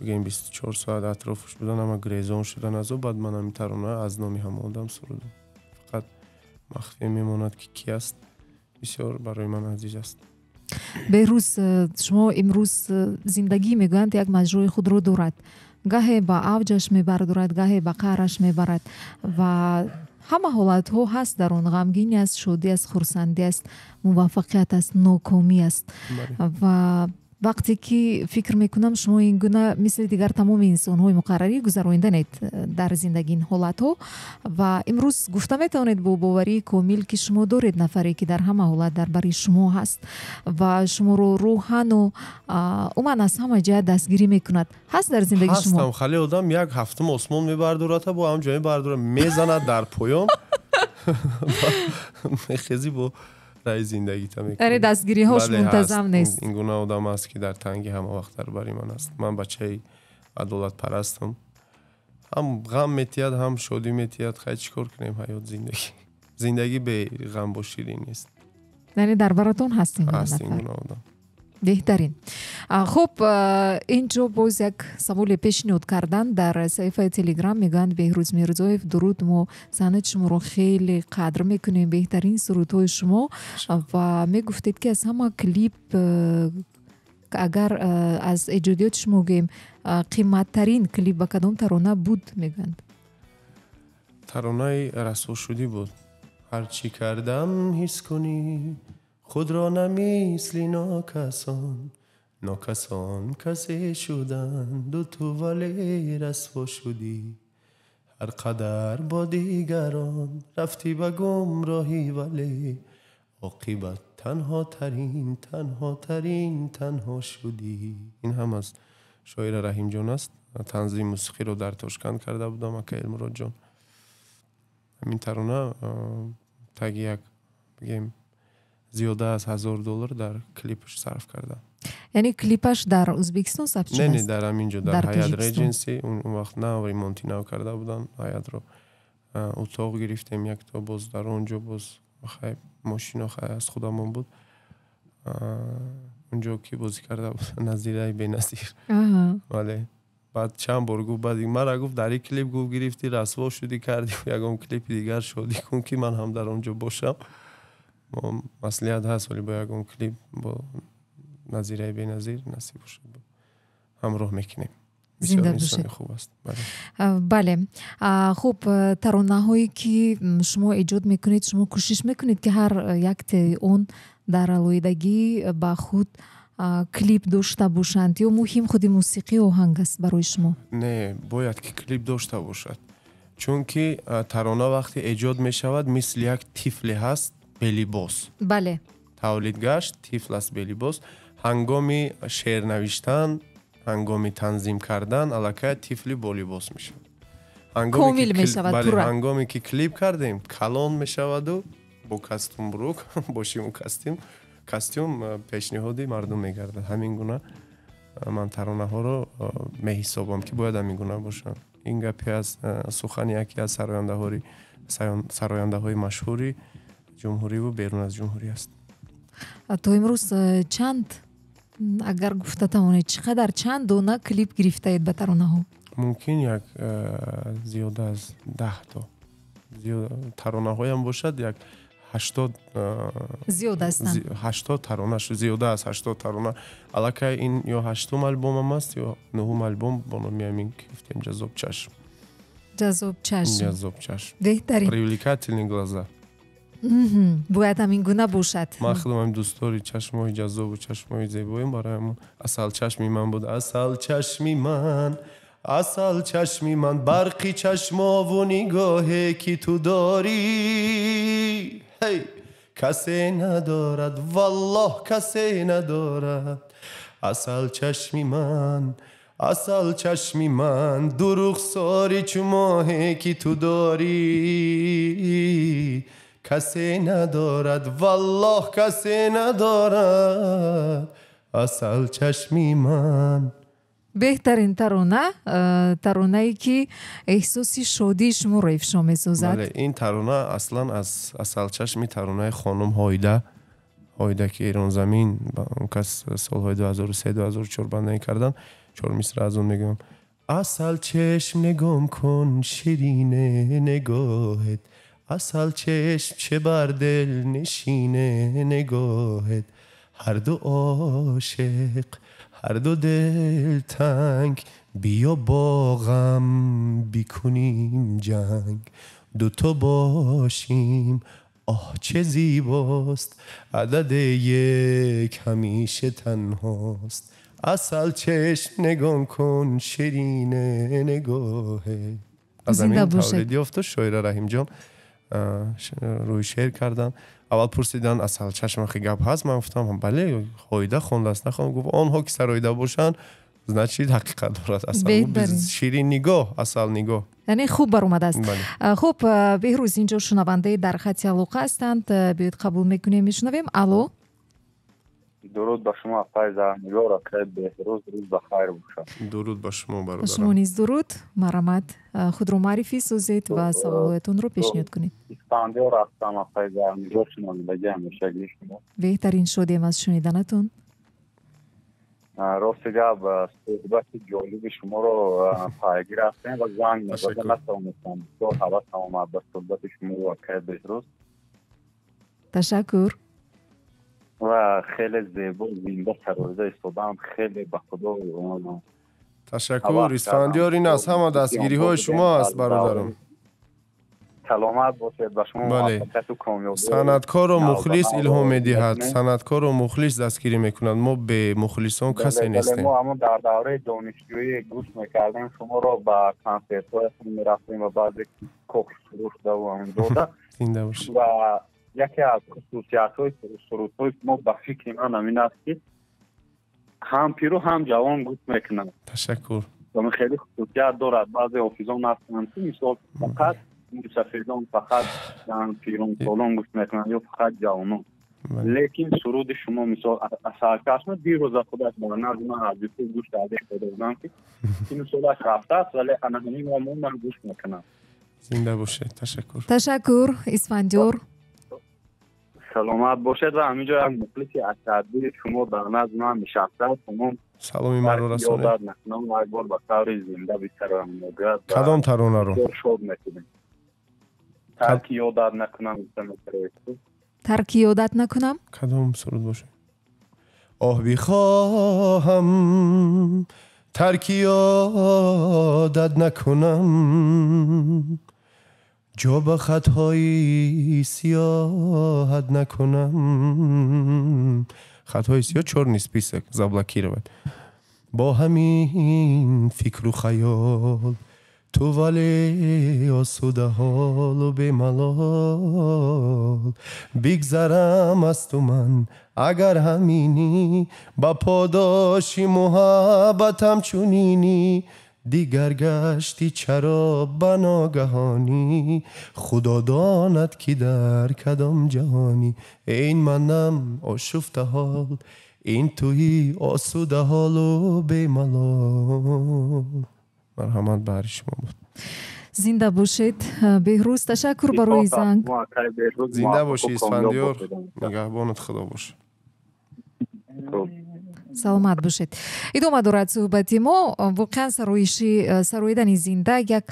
бигӯем, 24 соат атрофаш будан, ҳама грезон шудан аз ӯ. Баъд ман ҳамин тарона аз номи ҳама одам сурудам. Фақат махфӣ мемонад, ки ки аст. Бисёр барои ман азиз аст. Беҳрӯз, шумо имрӯз, зиндагӣ, мегӯянд, як маҷрои худро дорад, гаҳе ба авҷаш мебардорад, гаҳе ба қаъраш мебарад ва ҳама ҳолатҳо ҳаст дар он: ғамгинӣ аст, шодӣ аст, хурсандӣ аст, муваффақият аст, нокомӣ аст. Ва вақте ки фикр мекунам, шумо ин гуна мисли дигар тамоми инсонҳои муқаррарӣ гузарониданед дар зиндагӣ ин ҳолатҳо. Ва имрӯз гуфта метавонед бо боварии комил, ки шумо доред нафаре, ки дар ҳама ҳолат дар бари шумо ҳаст ва шуморо рӯҳану умуман аз ҳама ҷиҳат дастгирӣ мекунад? Ҳаст дар зиндагии шумо? Ҳастам. Хеле одам як ҳафтум осмон мебардората, бо ҳам ҷое бардора, мезанад дар поён, мехезӣ, бо раи зиндагита. Яъне дастгириҳош мунтазам нест. Ин гуна одам аст, ки дар танги ҳама вақт дар бари ман аст. Ман бачаи адолатпарастам. Ҳам ғам метиҳад, ҳам шодӣ метиҳад. Хай, чӣ кор кунем, ҳаёт, зиндагӣ. Зиндагӣ бе ғам бо ширин нест. Яъне дар баратон ҳаст ин ҳаст ин гуна одам. Беҳтарин. Хуб, ин ҷо боз як саволе пешниҳод кардан дар саҳифаи Телеграм. Мегӯянд: Беҳрӯз Мирзоев, дуруд, мо санъати шуморо хеле қадр мекунем, беҳтарин сурудҳои шумо. Ва мегуфтед, ки аз ҳама клип, агар аз эҷодиёти шумо гӯем, қиматтарин клип ба кадом тарона буд, мегӯянд. Таронаи Расвошудӣ буд. Ҳар чӣ кардам, ҳис кунӣ худро намисли нокасон, нокасон касе шуданду, ту вале расво шудӣ. Ҳар қадар бо дигарон рафтӣ ба гумроҳӣ, вале оқибат танҳотарин, танҳотарин танҳо шудӣ. Ин ҳам аз шоира Раҳимҷон аст. Танзими мусиқиро дар Тошканд карда будам, ака Элмуродҷон. Ҳамин тарона таги як, бигем, зиёда аз 1000 доллар дар клипаш сарф кардам. Яъне клипаш дар Ӯзбекистон сабт Не, не. шудааст? Дар ҳамин ҷо, дар Ҳаят Редженси. Он вақт нав ремонти нав карда буданд Ҳаятро. Утоқ гирифтем якто, боз дар он ҷо боз, хай, мошино, хай, аз худамон буд. Унҷо ки бозӣ карда буд, Назираи Беназир. Бале. Баъд чанд бор гуфт, баъд мара гуфт, дар ин клип гуфт гирифтӣ, расво шудӣ, кардӣ, ягон клипи дигар шодӣ кун, ки ман ҳам дар он ҷо бошам. Маслиҳат ҳаст, вале бо ягон клип бо Назираи Беназир насиб бошад, ҳамроҳ мекунем. Зинда бошед. Хуб аст. Бале, хуб, таронаҳое ки шумо эҷод мекунед, шумо кӯшиш мекунед, ки ҳар яктаи он дар алоҳидагӣ ба худ клип дошта бошанд ё муҳим худи мусиқӣ, оҳанг аст барои шумо? Не, бояд ки клип дошта бошад, чунки тарона вақте эҷод мешавад, мисли як тифле ҳаст белибос. Бале. Тавлид гашт, тифл аст белибос. Ҳангоми шеър навиштан, ҳангоми танзим кардан аллакай тифли болибос мешавад. Комил мешавад. Бале, ҳангоме ки клип кардем, калон мешаваду бо костюм брук, бо шиму костюм пешниҳоди мардум мегардад. Ҳамин гуна ман таронаҳоро меҳисобам, ки бояд ҳамин гуна бошанд. Ин гапе аз сухани яке аз сарояндаҳои машҳури ҷумҳуриву берун аз ҷумҳурӣ аст. То имрӯз чанд, агар гуфта тавонед, чӣ қадар, чанд дона клип гирифтаед ба таронаҳо? Мумкин як зиёда аз 10 то таронаҳоям бошад, як 80 зиёд ҳастанд. 80 тарона, зиёда аз 80 тарона. Аллакай ин ё ҳаштум албомам аст, ё нуҳум альбом бо номи ҳамин ки гуфтем, «Ҷаззоб чашм». «Ҷаззоб чашм». «Ҷаззоб чашм». Беҳтарин. Привлекательные глаза. Бояд ҳамин гуна бошад. Ман худам ҳам дӯстдори чашмҳои ҷаззобу чашмҳои зебоем, барои ҳамон «Асал чашми ман» буд. Асал чашми ман, асал чашми ман, барқи чашмову нигоҳе ки ту дорӣ, ҳей, касе надорад, валлоҳ, касе надорад. Асал чашми ман, асал чашми ман, дурухсори чу моҳе ки ту дорӣ, касе надорад, валлоҳ, касе надорад, асал чашми ман. Беҳтарин тарона, таронае ки эҳсоси шодии шуморо ифшо месозад. Бале, ин тарона аслан аз «Асал чашми» таронаи хонум Ҳоида, Ҳоида ки Эронзамин, он кас солҳои 2003, 2004 бандагӣ карданд. Чор мисра аз он мегӯям. Асал чашм, нигом кун, ширине нигоҳет, асал чашм, че бар дил нишине нигоҳет, ҳарду ошиқ, ҳарду дилтанг, биё бо ғам бикунем ҷанг, дуто бошим, оҳ, че зебост, адади як ҳамеша танҳост, асал чашм, нигом кун, ширине нигоҳет. Аз ҳамин тавлид ёфту шоира Раҳимҷон рӯи шеър карданд. Аввал пурсиданд, «Асал чашм хи гап ҳаст?» Ман гуфтам, бале, Ҳоида хондааст. Нахон, гуфт, онҳо ки сароида бошанд, значит, ҳақиқат дорад. Асал ширин нигоҳ, асал нигоҳ. Яъне хуб баромадааст. Хуб, Беҳрӯз, инҷо шунавандаи дар хати алоқа ҳастанд, биёед қабул мекунем, мешунавем. Алло. Дуруд ба шумо, апаи Зарнигор, акаи Беҳрӯз, рӯз ба хайр бошад. Дуруд ба шумо, бародарам. Шумо низ дуруд. Марҳамат, худро муаррифӣ созед ва саволҳоятонро пешниҳод кунед. Исфандиёр ҳастам, апаи Зарнигор, шунавандагии ҳамешагии шумо. Беҳтарин, шодем аз шуниданатон. Рости гап, суҳбати ҷолиби шуморо пайгир ҳастем ва занг назада натавонистам. Бисёр ҳавасам омад ба суҳбати шумо, акаи Беҳрӯз. Ташаккур. Ва хеле зебо, зинда сароида истодаам, хеле, ба худо. Ташаккур, Исфандиёр, ин аз ҳама дастгириҳои шумо аст, бародарам. Саломат бошед, ба шумо муваффақияту комёбӣ. Санъаткорро мухлис илҳом медиҳад, санъаткорро мухлис дастгирӣ мекунад. Мо бе мухлисон касе нестем. Мо ҳамон дар давраи донишҷӯӣ гӯш мекардем шуморо, ба консертҳоятон мерафтем ва баъзе кохи суруш даву ҳаминҷода. Зинда бошед. Ва яке аз хусусиятҳои сурудҳои шумо, ба фикри ман, ҳамин аст, ки ҳам пиру ҳам ҷавон гӯш мекунанд. Ташаккур. Хеле хусусият дорад. Баъзе ҳофизон ҳастанд, ки мисол фақат мусафидон, фақат пиронсолон гӯш мекунанд ё фақат ҷавонон. Лекин суруди шумо, мисол «Асалчашм», дирӯза худаш ба назди ман аз Ютуб гӯш карда истода будам, ки сину солаш рафтааст, вале ана ҳамин ман гӯш мекунам. Зинда бошед, ташаккур. Ташаккур, Исфандиёр. Саломат бошед ва ҳаминҷо як мухлиси ашаддии шумо дар назди ман нишастааст. Саломи маро расонед. Ёдат накунам, як бор ба таври зинда бисароям мегӯяд. Кадом таронаро? Шод мекунем. Тарки ёдат накунам. Тарки ёдат накунам? Кадом суруд бошад? Оҳ бихоҳам тарки ёдат накунам, ҷо ба хатҳои сиёҳат накунам. Хатҳои сиёҳ чёрный список заблокировать. Бо ҳамин фикру хаёл ту вале осудаҳолу бемалол бигзарам аз ту ман агар ҳаминӣ, ба подоши муҳаббатам чунинӣ. Дигар гашти чаро ба ногаҳонӣ, худо донад ки дар кадом ҷаҳонӣ. Ин манам ошуфтаҳол, ин туи осудаҳолу бемалол. Марҳамат, баҳри шумо буд. Зинда бошед, Беҳрӯз, ташаккур барои занг. Зинда бошӣ, Исфандиёр, нигаҳбонат худо бош. Саломат бошед. Идома дорад суҳбати мо. Воқеан сароидани зинда як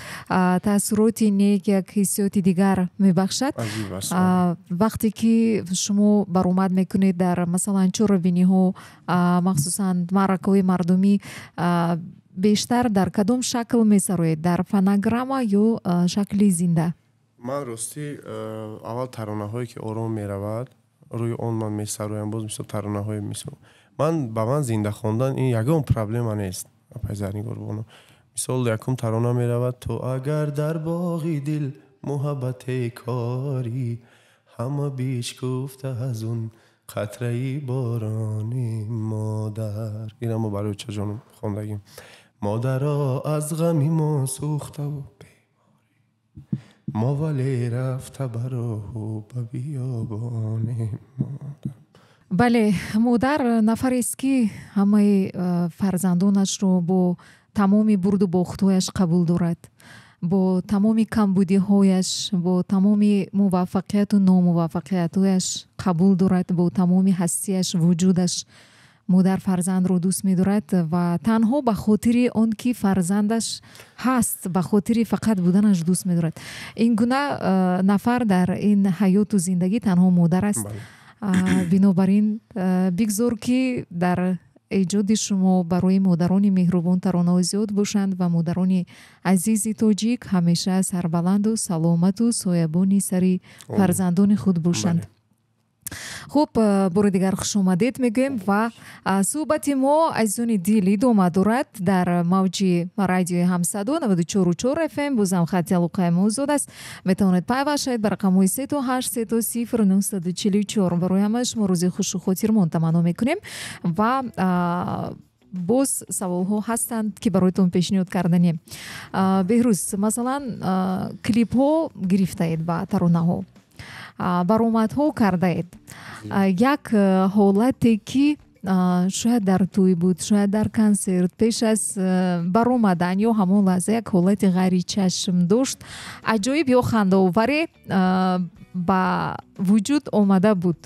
таассуроти нек, як ҳиссиёти дигар мебахшад. Вақте ки шумо баромад мекунед дар масалан чорабиниҳо, махсусан маъракаҳои мардумӣ, бештар дар кадом шакл месароед? Дар фонограмма ё шакли зинда? Ман ростӣ аввал таронаҳое ки ором меравад, рӯи он ман месароям. Боз мисол таронаҳои мисол ман ба ман зинда хондан ин ягон проблема нест, апай Зарнигорбону. Мисол якум тарона меравад: ту агар дар боғи дил муҳаббате корӣ, ҳама бишкуфта аз он қатраи борони модар. Ина мо барои чаҷонум хондагим. Модаро аз ғами мо сӯхтаву беморӣ, мо вале рафта ба роҳу ба биёбони модар. Бале, модар нафарест ки ҳамаи фарзандонашро бо тамоми бурду бохтҳояш қабул дорад, бо тамоми камбудиҳояш, бо тамоми муваффақияту номуваффақиятҳояш қабул дорад, бо тамоми ҳастияш, вуҷудаш модар фарзандро дӯст медорад ва танҳо ба хотири он ки фарзандаш ҳаст, ба хотири фақат буданаш дӯст медорад. Ин гуна нафар дар ин ҳаёту зиндагӣ танҳо модар аст. Бинобар ин бигзор ки дар эҷоди шумо барои модарони меҳрубон таронаҳо зиёд бошанд ва модарони азизи тоҷик ҳамеша сарбаланду саломату соябони сари фарзандони худ бошанд. Хуб, бори дигар хушомадед мегӯем ва суҳбати мо, азизони дил, идома дорад дар мавҷи радиои Ҳамсадо 94,4 FM. Бозам хатти алоқаи мо озод аст. Метавонед пайваст шавед ба рақамҳои 3 8 3 0 944. Барои ҳамаи шумо рӯзи хушу хотирмон таманно мекунем ва боз саволҳо ҳастанд ки бароятон пешниҳод карданем. Беҳрӯз, масалан, клипҳо гирифтаед ба таронаҳо, баромадҳо кардаед. Як ҳолате ки шояд дар тӯй буд, шояд дар консерт, пеш аз баромадан ё ҳамон лаҳза як ҳолати ғайричашм дошт, аҷоиб ё хандаоваре ба вуҷуд омада буд,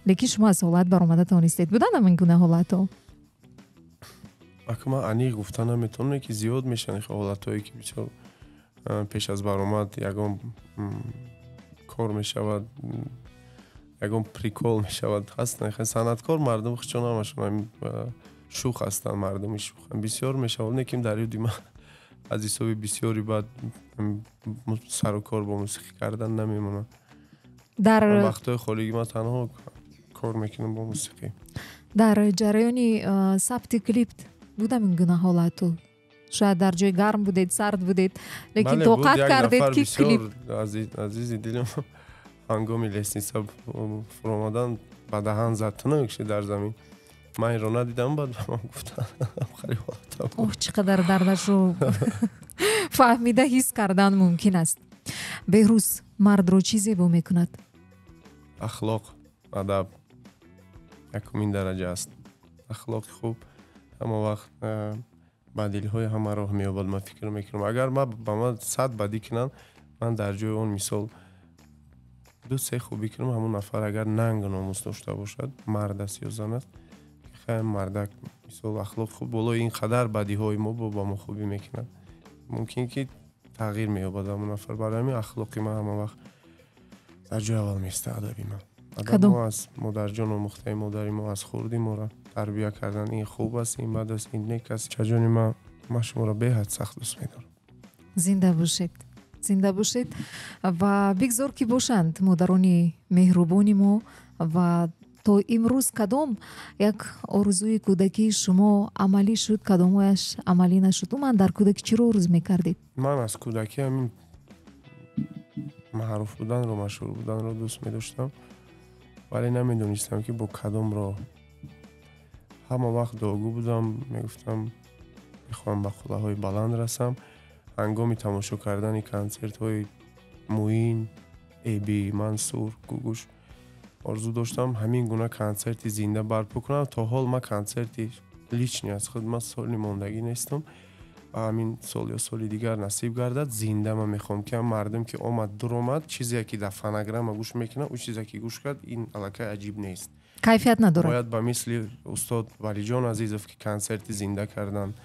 лекин шумо аз ҳолат баромада тавонистед. Буданд ҳамин гуна ҳолатҳо? Ака, ман аниқ гуфта наметавонам, ки зиёд мешаванд ҳолатҳое ки бисёр пеш аз баромад ягон кор мешавад, ягон прикол мешавад. Ҳастанд санъаткор мардум хучон ҳамашон шӯх ҳастанд, мардуми шӯх бисёр мешавад. Лекин дар ёди ман аз ҳисоби бисёри баъд сару кор бо мусиқӣ кардан намемонад. Дар вақтҳои холигӣ ман танҳо кор мекунам бо мусиқӣ. Дар ҷараёни сабти клип будам ин гуна ҳолату? Шояд дар ҷои гарм будед, сард будед, лекин тоқат кардед ки клип. Азизи дилам ҳангоми лестница фуромадан ба даҳан зад, тунук шуд дар замин. Ман инро надидам, баъд ба ман гуфтанд. Оҳ, чӣ қадар дардашро фаҳмида ҳис кардан мумкин аст. Беҳрӯз, мардро чӣ зебо мекунад? Ахлоқ, адаб якумин дараҷа аст. Ахлоқи хуб ҳама вақт ба дилҳои ҳама роҳ меёбад. Ман фикр мекунам, агар ба ман 100 бадӣ кунанд, ман дар ҷои он мисол Ду се хубӣ кунам, ҳамон нафар агар нанг номус дошта бошад, мард аст ё зан аст, хай мардак мисол ахлоқ хуб, болои ин қадар бадиҳои мо ба мо хубӣ мекунад, мумкин ки тағйир меёбад ҳамон нафар. Барои ҳамин ахлоқи ман ҳама вақт дар ҷои аввал меистад, адаби ман. Адаб мо аз модарҷон омӯхтаем, модари мо аз хурдӣ моро тарбия кардан, ин хуб аст, ин бад аст, ин нек аст. Чаҷони ман, ман шуморо беҳад сахт дӯст медорам. Зинда бошед, зинда бошед ва бигзор ки бошанд модарони меҳрубони мо. Ва то имрӯз кадом як орзуи кӯдакии шумо амалӣ шуд, кадомояш амалӣ нашуд? Умуман дар кӯдакӣ чиро орзу мекардед? Ман аз кӯдакӣ ҳамин маъруф буданро, машҳур буданро дӯст медоштам, вале намедонистам ки бо кадом роҳ. Ҳама вақт дуогӯ будам, мегуфтам мехоҳам ба қуллаҳои баланд расам. Ҳангоми тамошо кардани консертҳои Муин, Эби, Мансур, Гугуш орзу доштам ҳамин гуна консерти зинда барпо кунам. То ҳол ман консерти лични аз худ ман соли мондагӣ нестам, ва ҳамин сол ё соли дигар насиб гардад, зинда ман мехоҳам ки ҳам мардум ки омад дуромад, чизе ки дар фонограмма гӯш мекунад, ӯ чизе ки гӯш кард, ин аллакай аҷиб нест, кайфият надорад. Бояд ба мисли устод Валиҷон Азизов ки консерти зинда карданд,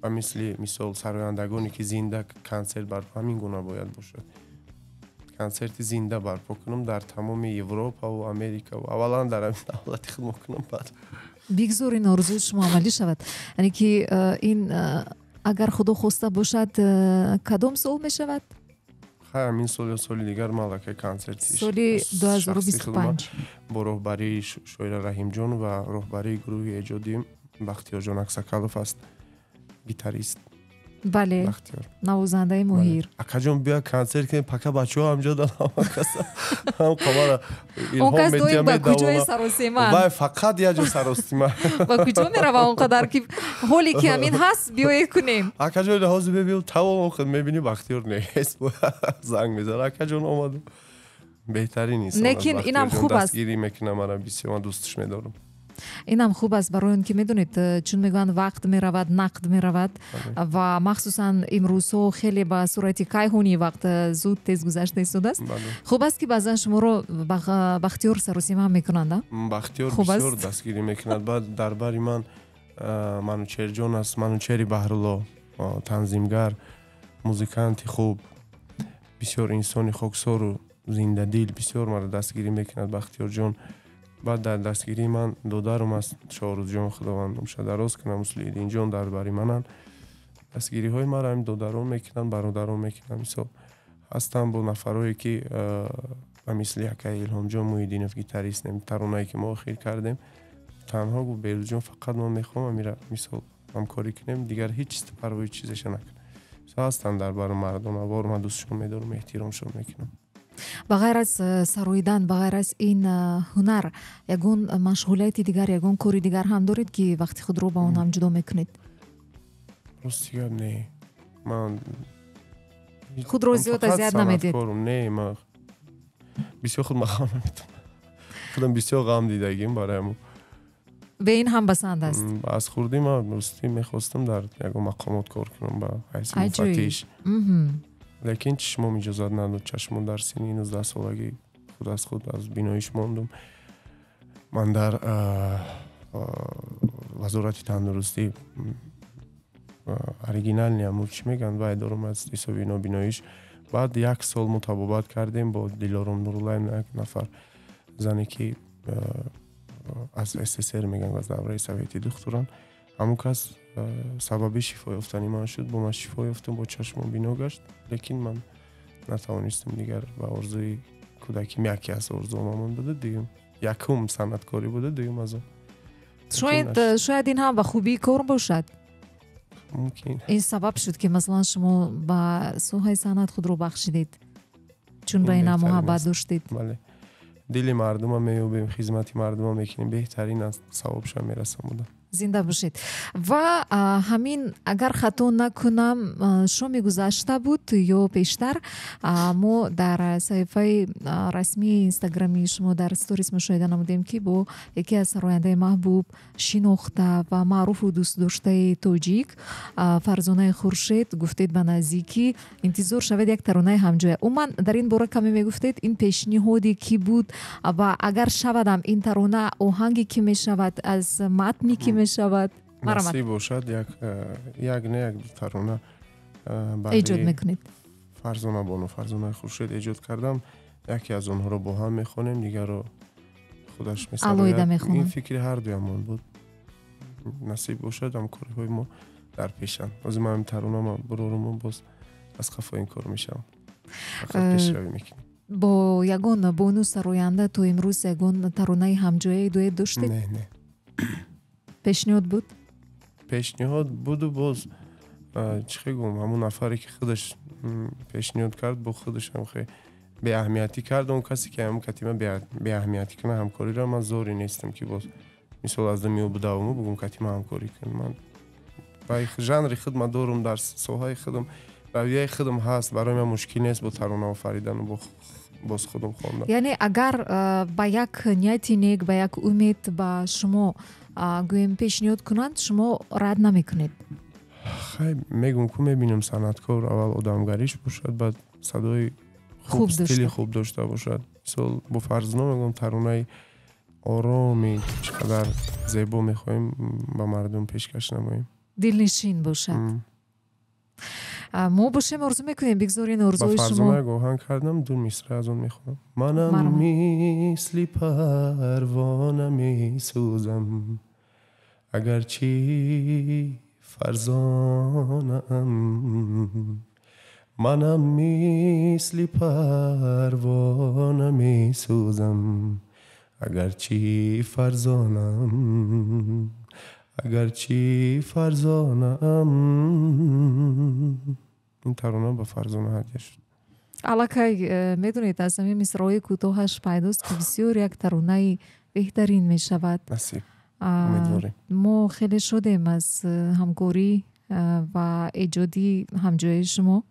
ба мисли мисол сарояндагоне ки зинда консерт барпо, ҳамин гуна бояд бошад. Консерти зинда барпо кунам дар тамоми Европа ва Америка ва аввалан дар ҳамин давлати худ кунам, баъд бигзор ин орзуи шумо амалӣ шавад. Яъне ки ин агар худо хоста бошад, кадом сол мешавад? Хай, ҳамин сол ё соли дигар ман аллакай консерти соли 2025 бо роҳбарии Шоира Раҳимҷон ва роҳбарии гурӯҳи эҷодӣ Бахтиёрҷон Аксакалов аст, гитарист. Бале, навозандаи моҳир. Акаҷон, биё консерт кунем, пака бачаҳо ҳамҷо дан, ҳама каса ҳам қамара Он кас доим ба куҷои саросема? Вай фақат як ҷо саросима. Ба куҷо мерава он қадар ки ҳоле ки ҳамин ҳаст, биёед кунем? Акаҷон, ҳозир бибиём, тамом худ мебинӣ, Бахтиёр нест, занг мезанад, акаҷон омаду. Беҳтарин инсон. Лекин инам хуб аст, дастгирӣ мекунам мара бисёр, ман дӯстш медорам. Инам хуб аст, барои он ки медонед, чун мегӯянд, вақт меравад, нақд меравад, ва махсусан имрӯзҳо хеле ба суръати кайҳонӣ вақт зуд тез гузашта истодааст. Хуб аст ки баъзан шуморо Бахтиёр саросима мекунанд. Бахтиёр бисёр дастгирӣ мекунад. Баъд дар бари ман Манучерҷон аст, Манучери Баҳрулло, танзимгар, музиканти хуб, бисёр инсони хоксору зиндадил, бисёр маро дастгирӣ мекунад Бахтиёрҷон. Баъд дар дастгирии ман додарам аст, Шоҳрӯзҷон, худованд умша дароз кунад, Муслииддинҷон дар бари мананд. Дастгириҳои маро ҳамин додарон мекунанд, бародарон мекунанд. Мисол ҳастанд бо нафарое ки ба мисли акаи Илҳомҷон Муҳиддинов, гитарист, таронае ки мо охир кардем, танҳо гуфт: «Берӯзҷон, фақат ман мехоҳам амира мисол ҳамкорӣ кунем, дигар ҳеҷ чиз парвои чизеша накун». Мисол ҳастанд дар бари мардонавор, ман дӯстшон медорам, эҳтиромшон мекунам. Ба ғайр аз сароидан, ба ғайр аз ин ҳунар, ягон машғулияти дигар, ягон кори дигар ҳам доред ки вақти худро ба он ҳам ҷудо мекунед? Рости гап, не, ман худро зиёд азият намедиҳед? Не, ман бисёр худ ғам наметавонам, худам бисёр ғам дидагим, барои ҳамон. Бе ин ҳам басанд аст. Аз хурдӣ ман ростӣ мехостам дар ягон мақомот кор кунам ба ҳайси муфаттиш, лекин чишмом иҷозат надод. Чашмон дар синни 19-солагӣ худ аз худ аз биноиш мондум. Ман дар вазорати тандурустӣ оригинальный амур чӣ мегӯянд, вай дорум аз ҳисоби нобиноиш. Баъд як сол мо табобат кардем бо Дилором Нуруллаев, як нафар зане ки аз СССР мегӯянд, аз давраи советӣ духтуранд. Ҳамон кас сабаби шифо ёфтани ман шуд, бо ман шифо ёфтам, бо чашмон бино гашт, лекин ман натавонистам дигар ба орзуи кӯдаким. Яке аз орзуомамон буда, дуюм якум санъаткорӣ буда, дуюм аз он. Шояд ин ҳам ба хубии кор бошад. Мумкин. Ин сабаб шуд ки масалан шумо ба соҳаи санъат худро бахшидед, чун ба ина муҳаббат доштед. Бале, дили мардума меёбем, хизмати мардума мекунем, беҳтарин аст, савобшам мерасам. Зинда бошед. Ва ҳамин, агар хато накунам, шоми гузашта буд ё пештар, мо дар саҳифаи расмии инстаграмии шумо дар сторис мушоҳида намудем, ки бо яке аз сарояндаи маҳбуб, шинохта ва маъруфу дӯстдоштаи тоҷик Фарзонаи Хуршед гуфтед, ба наздикӣ интизор шавед як таронаи ҳамҷоя. Умуман, дар ин бора каме мегуфтед, ин пешниҳоде кӣ буд ва агар шавадам, ин тарона оҳанге кӣ мешавад, аз матни кӣ мешавад? Насиб бошад, як не, як ду тарона эҷод мекунед. Фарзона бону, Фарзонаи Хуршед эҷод кардам. Яке аз онҳоро бо ҳам мехонем, дигарро худаш алоҳида месарояд. Мехонад. Ин фикри ҳардуямон буд. Насиб бошад, ҳамкориҳои мо дар пешанд. Ҳозир ман таронама буроруму боз аз қафо ин кор мешавам. Фақат пешравӣ мекунем. Бо ягон бону сароянда то имрӯз ягон таронаи ҳамҷояи дуэт доштед? Не, не. Пешниҳод буд? Пешниҳод буду, боз чӣ хел гӯм, ҳамун нафаре ки худаш пешниҳод кард, бо худашам хе беаҳамиятӣ кард. Он касе ки ҳамун катима беаҳамиятӣ кунад ҳамкориро, ман зорӣ нестам, ки боз мисол аз думи ӯ будавуму бугум, катима ҳамкорӣ кун. Ман ба жанри худ ман дорум, дар соҳаи худам равияи худам ҳаст. Барои ман мушкил нест бо тарона офаридану бо боз худам хондан. Яъне агар ба як нияти нек, ба як умед ба шумо, гӯем, пешниҳод кунанд, шумо рад намекунед? Хай, мегум ку, мебинам, санъаткор аввал одамгариш бошад, баъд садои хуб, стили хуб дошта бошад. Мисол, бо Фарзона мегӯям, таронаи ороми чӣ қадар зебо мехоҳем ба мардум пешкаш намоем. Дилнишин бошад. Мо бошем, орзу мекунем, бигзор ин орзуи шумо. Фарзона оҳанг кардам, ду мисра аз он мехонам. Манам мисли парвона месӯзам, агарчи фарзонаам. Манам мисли парвона месӯзам, агарчи фарзонаам, агарчи фарзонаам. Ин тарона ба Фарзона ҳадя шуд. Аллакай медонед, аз ҳамин мисраҳои кӯтоҳаш пайдост, ки бисёр як таронаи беҳтарин мешавад. Насиб, умедворем. Мо хеле шодем аз ҳамкорӣ ва эҷоди ҳамҷояи шумо.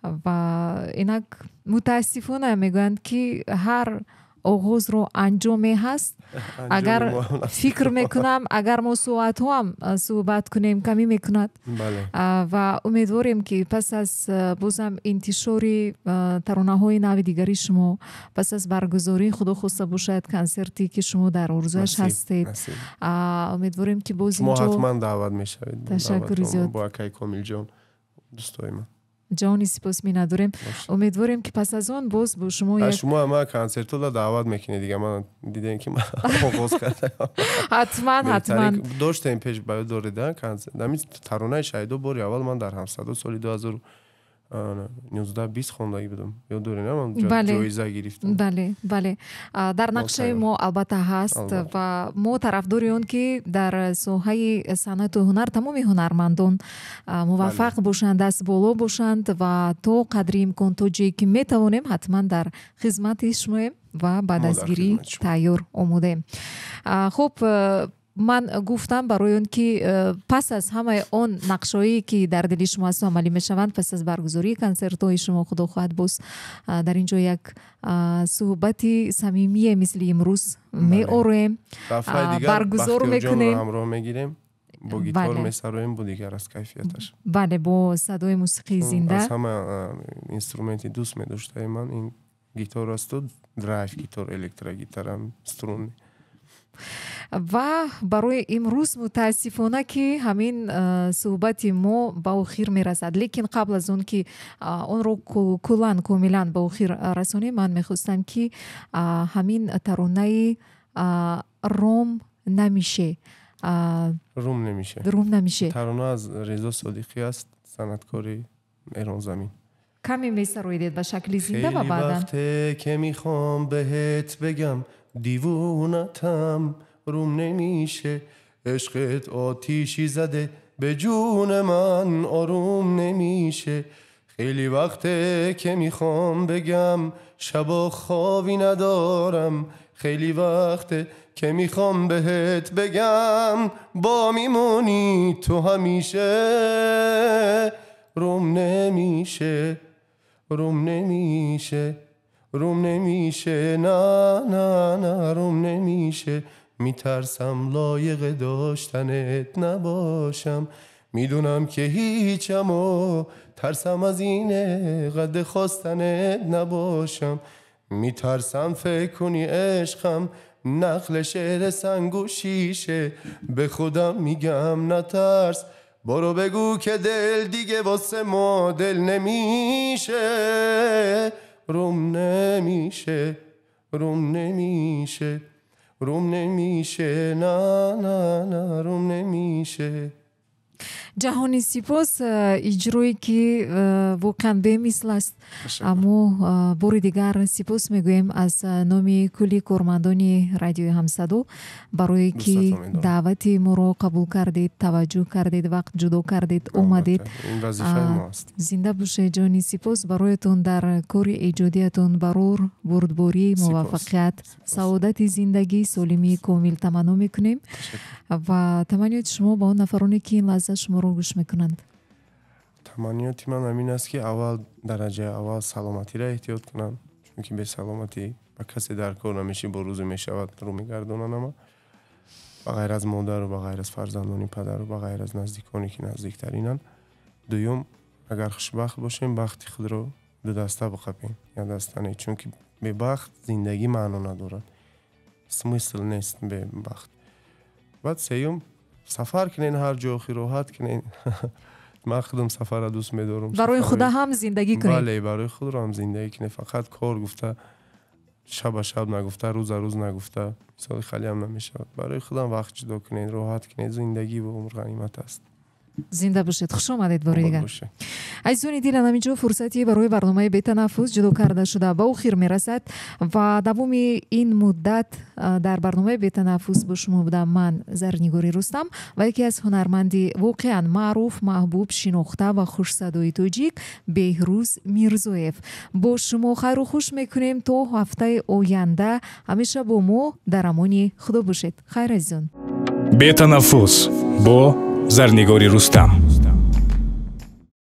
Ва инак, мутаассифона, мегӯянд, ки ҳар оғозро анҷоме ҳаст. Агар фикр мекунам, агар мо соатҳоам суҳбат кунем, камӣ мекунад. Ва умедворем, ки пас аз бозам интишори таронаҳои нави дигари шумо, пас аз баргузории, худо хоста бошад, консерте ки шумо дар орзуяш ҳастед, умедворем, ки боз шумо ҳатман даъват мешавед. Ташаккури зиёд. Бо акаи Комилҷон, дӯстои ман. Ҷони сипос миннатдорем. Умедворем, ки пас аз он боз бо шумо. Шумо ама консертҳода даъват мекунед дига. Ман дидем, ки ман оғоз кардам. Ҳатман, ҳатман. Доштем пеш, ба ёд доред, консерт ҳамин таронаи Шайдо бори аввал ман дар Ҳамсадо соли 2019-20 хондагӣ будам. Ёд доред, ман ҷоиза гирифтам. Бале, бале, дар нақшаи мо албатта ҳаст ва мо тарафдори он, ки дар соҳаи санъату ҳунар тамоми ҳунармандон муваффақ бошанд, даст боло бошанд ва то қадри имкон, то ҷое ки метавонем, ҳатман дар хизмати шумоем ва ба дастгирӣ тайёр омодаем. Хуб, ман гуфтам барои он ки пас аз ҳамаи он нақшҳое, ки дар дили шумо ҳасту амалӣ мешаванд, пас аз баргузории консертҳои шумо, худо хоҳад, боз дар ин ҷо як суҳбати самимие мисли имрӯз меороем, баргузор мекунем. Ҳамроҳ мегирем, бо гитор месароем, бо дигар аз кайфияташ. Бале, бо садои мусиқии зинда. Аз ҳама инструменти дӯст медоштаи ман ин гитор асту драйв гитор, электрогитарам, струнный. Ва барои имрӯз, мутаассифона, ки ҳамин суҳбати мо ба охир мерасад. Лекин қабл аз он ки онро куллан, комилан ба охир расонем, ман мехостам, ки ҳамин таронаи «Ром намише». «Рум намише». «Рум намише». Тарона аз Резо Содиқӣ аст, санъаткори эронзамин. Каме месароидед ба шакли зинда ва баъдан. Вақте ки мехоҳам беҳет бегам, дивонатам, рум намише. Ишқат отиши заде ба ҷуни ман, орум намише. خیلی وقته که میخوام بگم شبا خوابی ندارم، خیلی وقته که میخوام بهت بگم با میمونی تو همیشه. روم نمیشه، روم نمیشه، روم نمیشه، نه نه نه روم نمیشه. میترسم لایق داشتنت نباشم، میدونم که هیچم و ترسم از اینه قد خواستنت نباشم. میترسم فکر کنی عشقم نقل شعر سنگ و شیشه، به خودم میگم نترس برو بگو که دل دیگه واسه ما دل نمیشه. روم نمیشه، روم نمیشه، روم نمیشه، نه نه نه روم نمیشه. Ҷаҳони сипос, иҷрое ки воқеан бемисл аст. Аммо бори дигар сипос мегӯем аз номи кулли кормандони радиои Ҳамсадо барое ки даъвати моро қабул кардед, таваҷҷӯҳ кардед, вақт ҷудо кардед, омадед. Зинда бошед, ҷони сипос бароятон дар кори эҷодиятон барор, бурдборӣ, муваффақият, саодати зиндагӣ, солимии комил таманно мекунем ва таманниёти шумо ба он нафароне ки ин лаҳза шуморо гӯш мекунанд. Таманниёти ман ҳамин аст ки аввал дараҷаи аввал саломатиро эҳтиёт кунанд, чунки бесаломатӣ ба касе дар кор намешӣ, бо рӯзе мешавад рӯ мегардонанд ама. Ба ғайр аз модару ба ғайр аз фарзандони падару ба ғайр аз наздиконе ки наздиктаринанд. Дуюм, агар хушбахт бошем, бахти худро дудаста биқапем, як даста не, чунки бебахт зиндагӣ маъно надорад, смысл нест бебахт. Баъд сеюм, сафар кунен ҳар ҷо, охир роҳат кунен. Ман худам сафарро дӯст медорам. Барои худа ҳам зиндагӣ кунед. Бале, барои худро ҳам зиндагӣ кунед. Фақат кор гуфта, шаба шаб нагуфта, рӯза рӯз нагуфта, мисоли халӣ ҳам намешавад. Барои худам вақт ҷудо кунед, роҳат кунед. Зиндагӣ бо умр ғанимат аст. Зинда бошед, хуш омадед бори дигар. Азизони дил, ҳаминҷо фурсати барои барномаи бетанаффус ҷудо карда шуда ба охир мерасад ва давоми ин муддат дар барномаи бетанаффус бо шумо будам ман, Зарнигори Рустам, ва яке аз ҳунарманди воқеан маъруф, маҳбуб, шинохта ва хушсадои тоҷик Беҳрӯз Мирзоев. Бо шумо хайру хуш мекунем то ҳафтаи оянда. Ҳамеша бо мо дар амони Худо бошед. Хайр, азизон. Бетанаффус бо Зарнигори Рустам.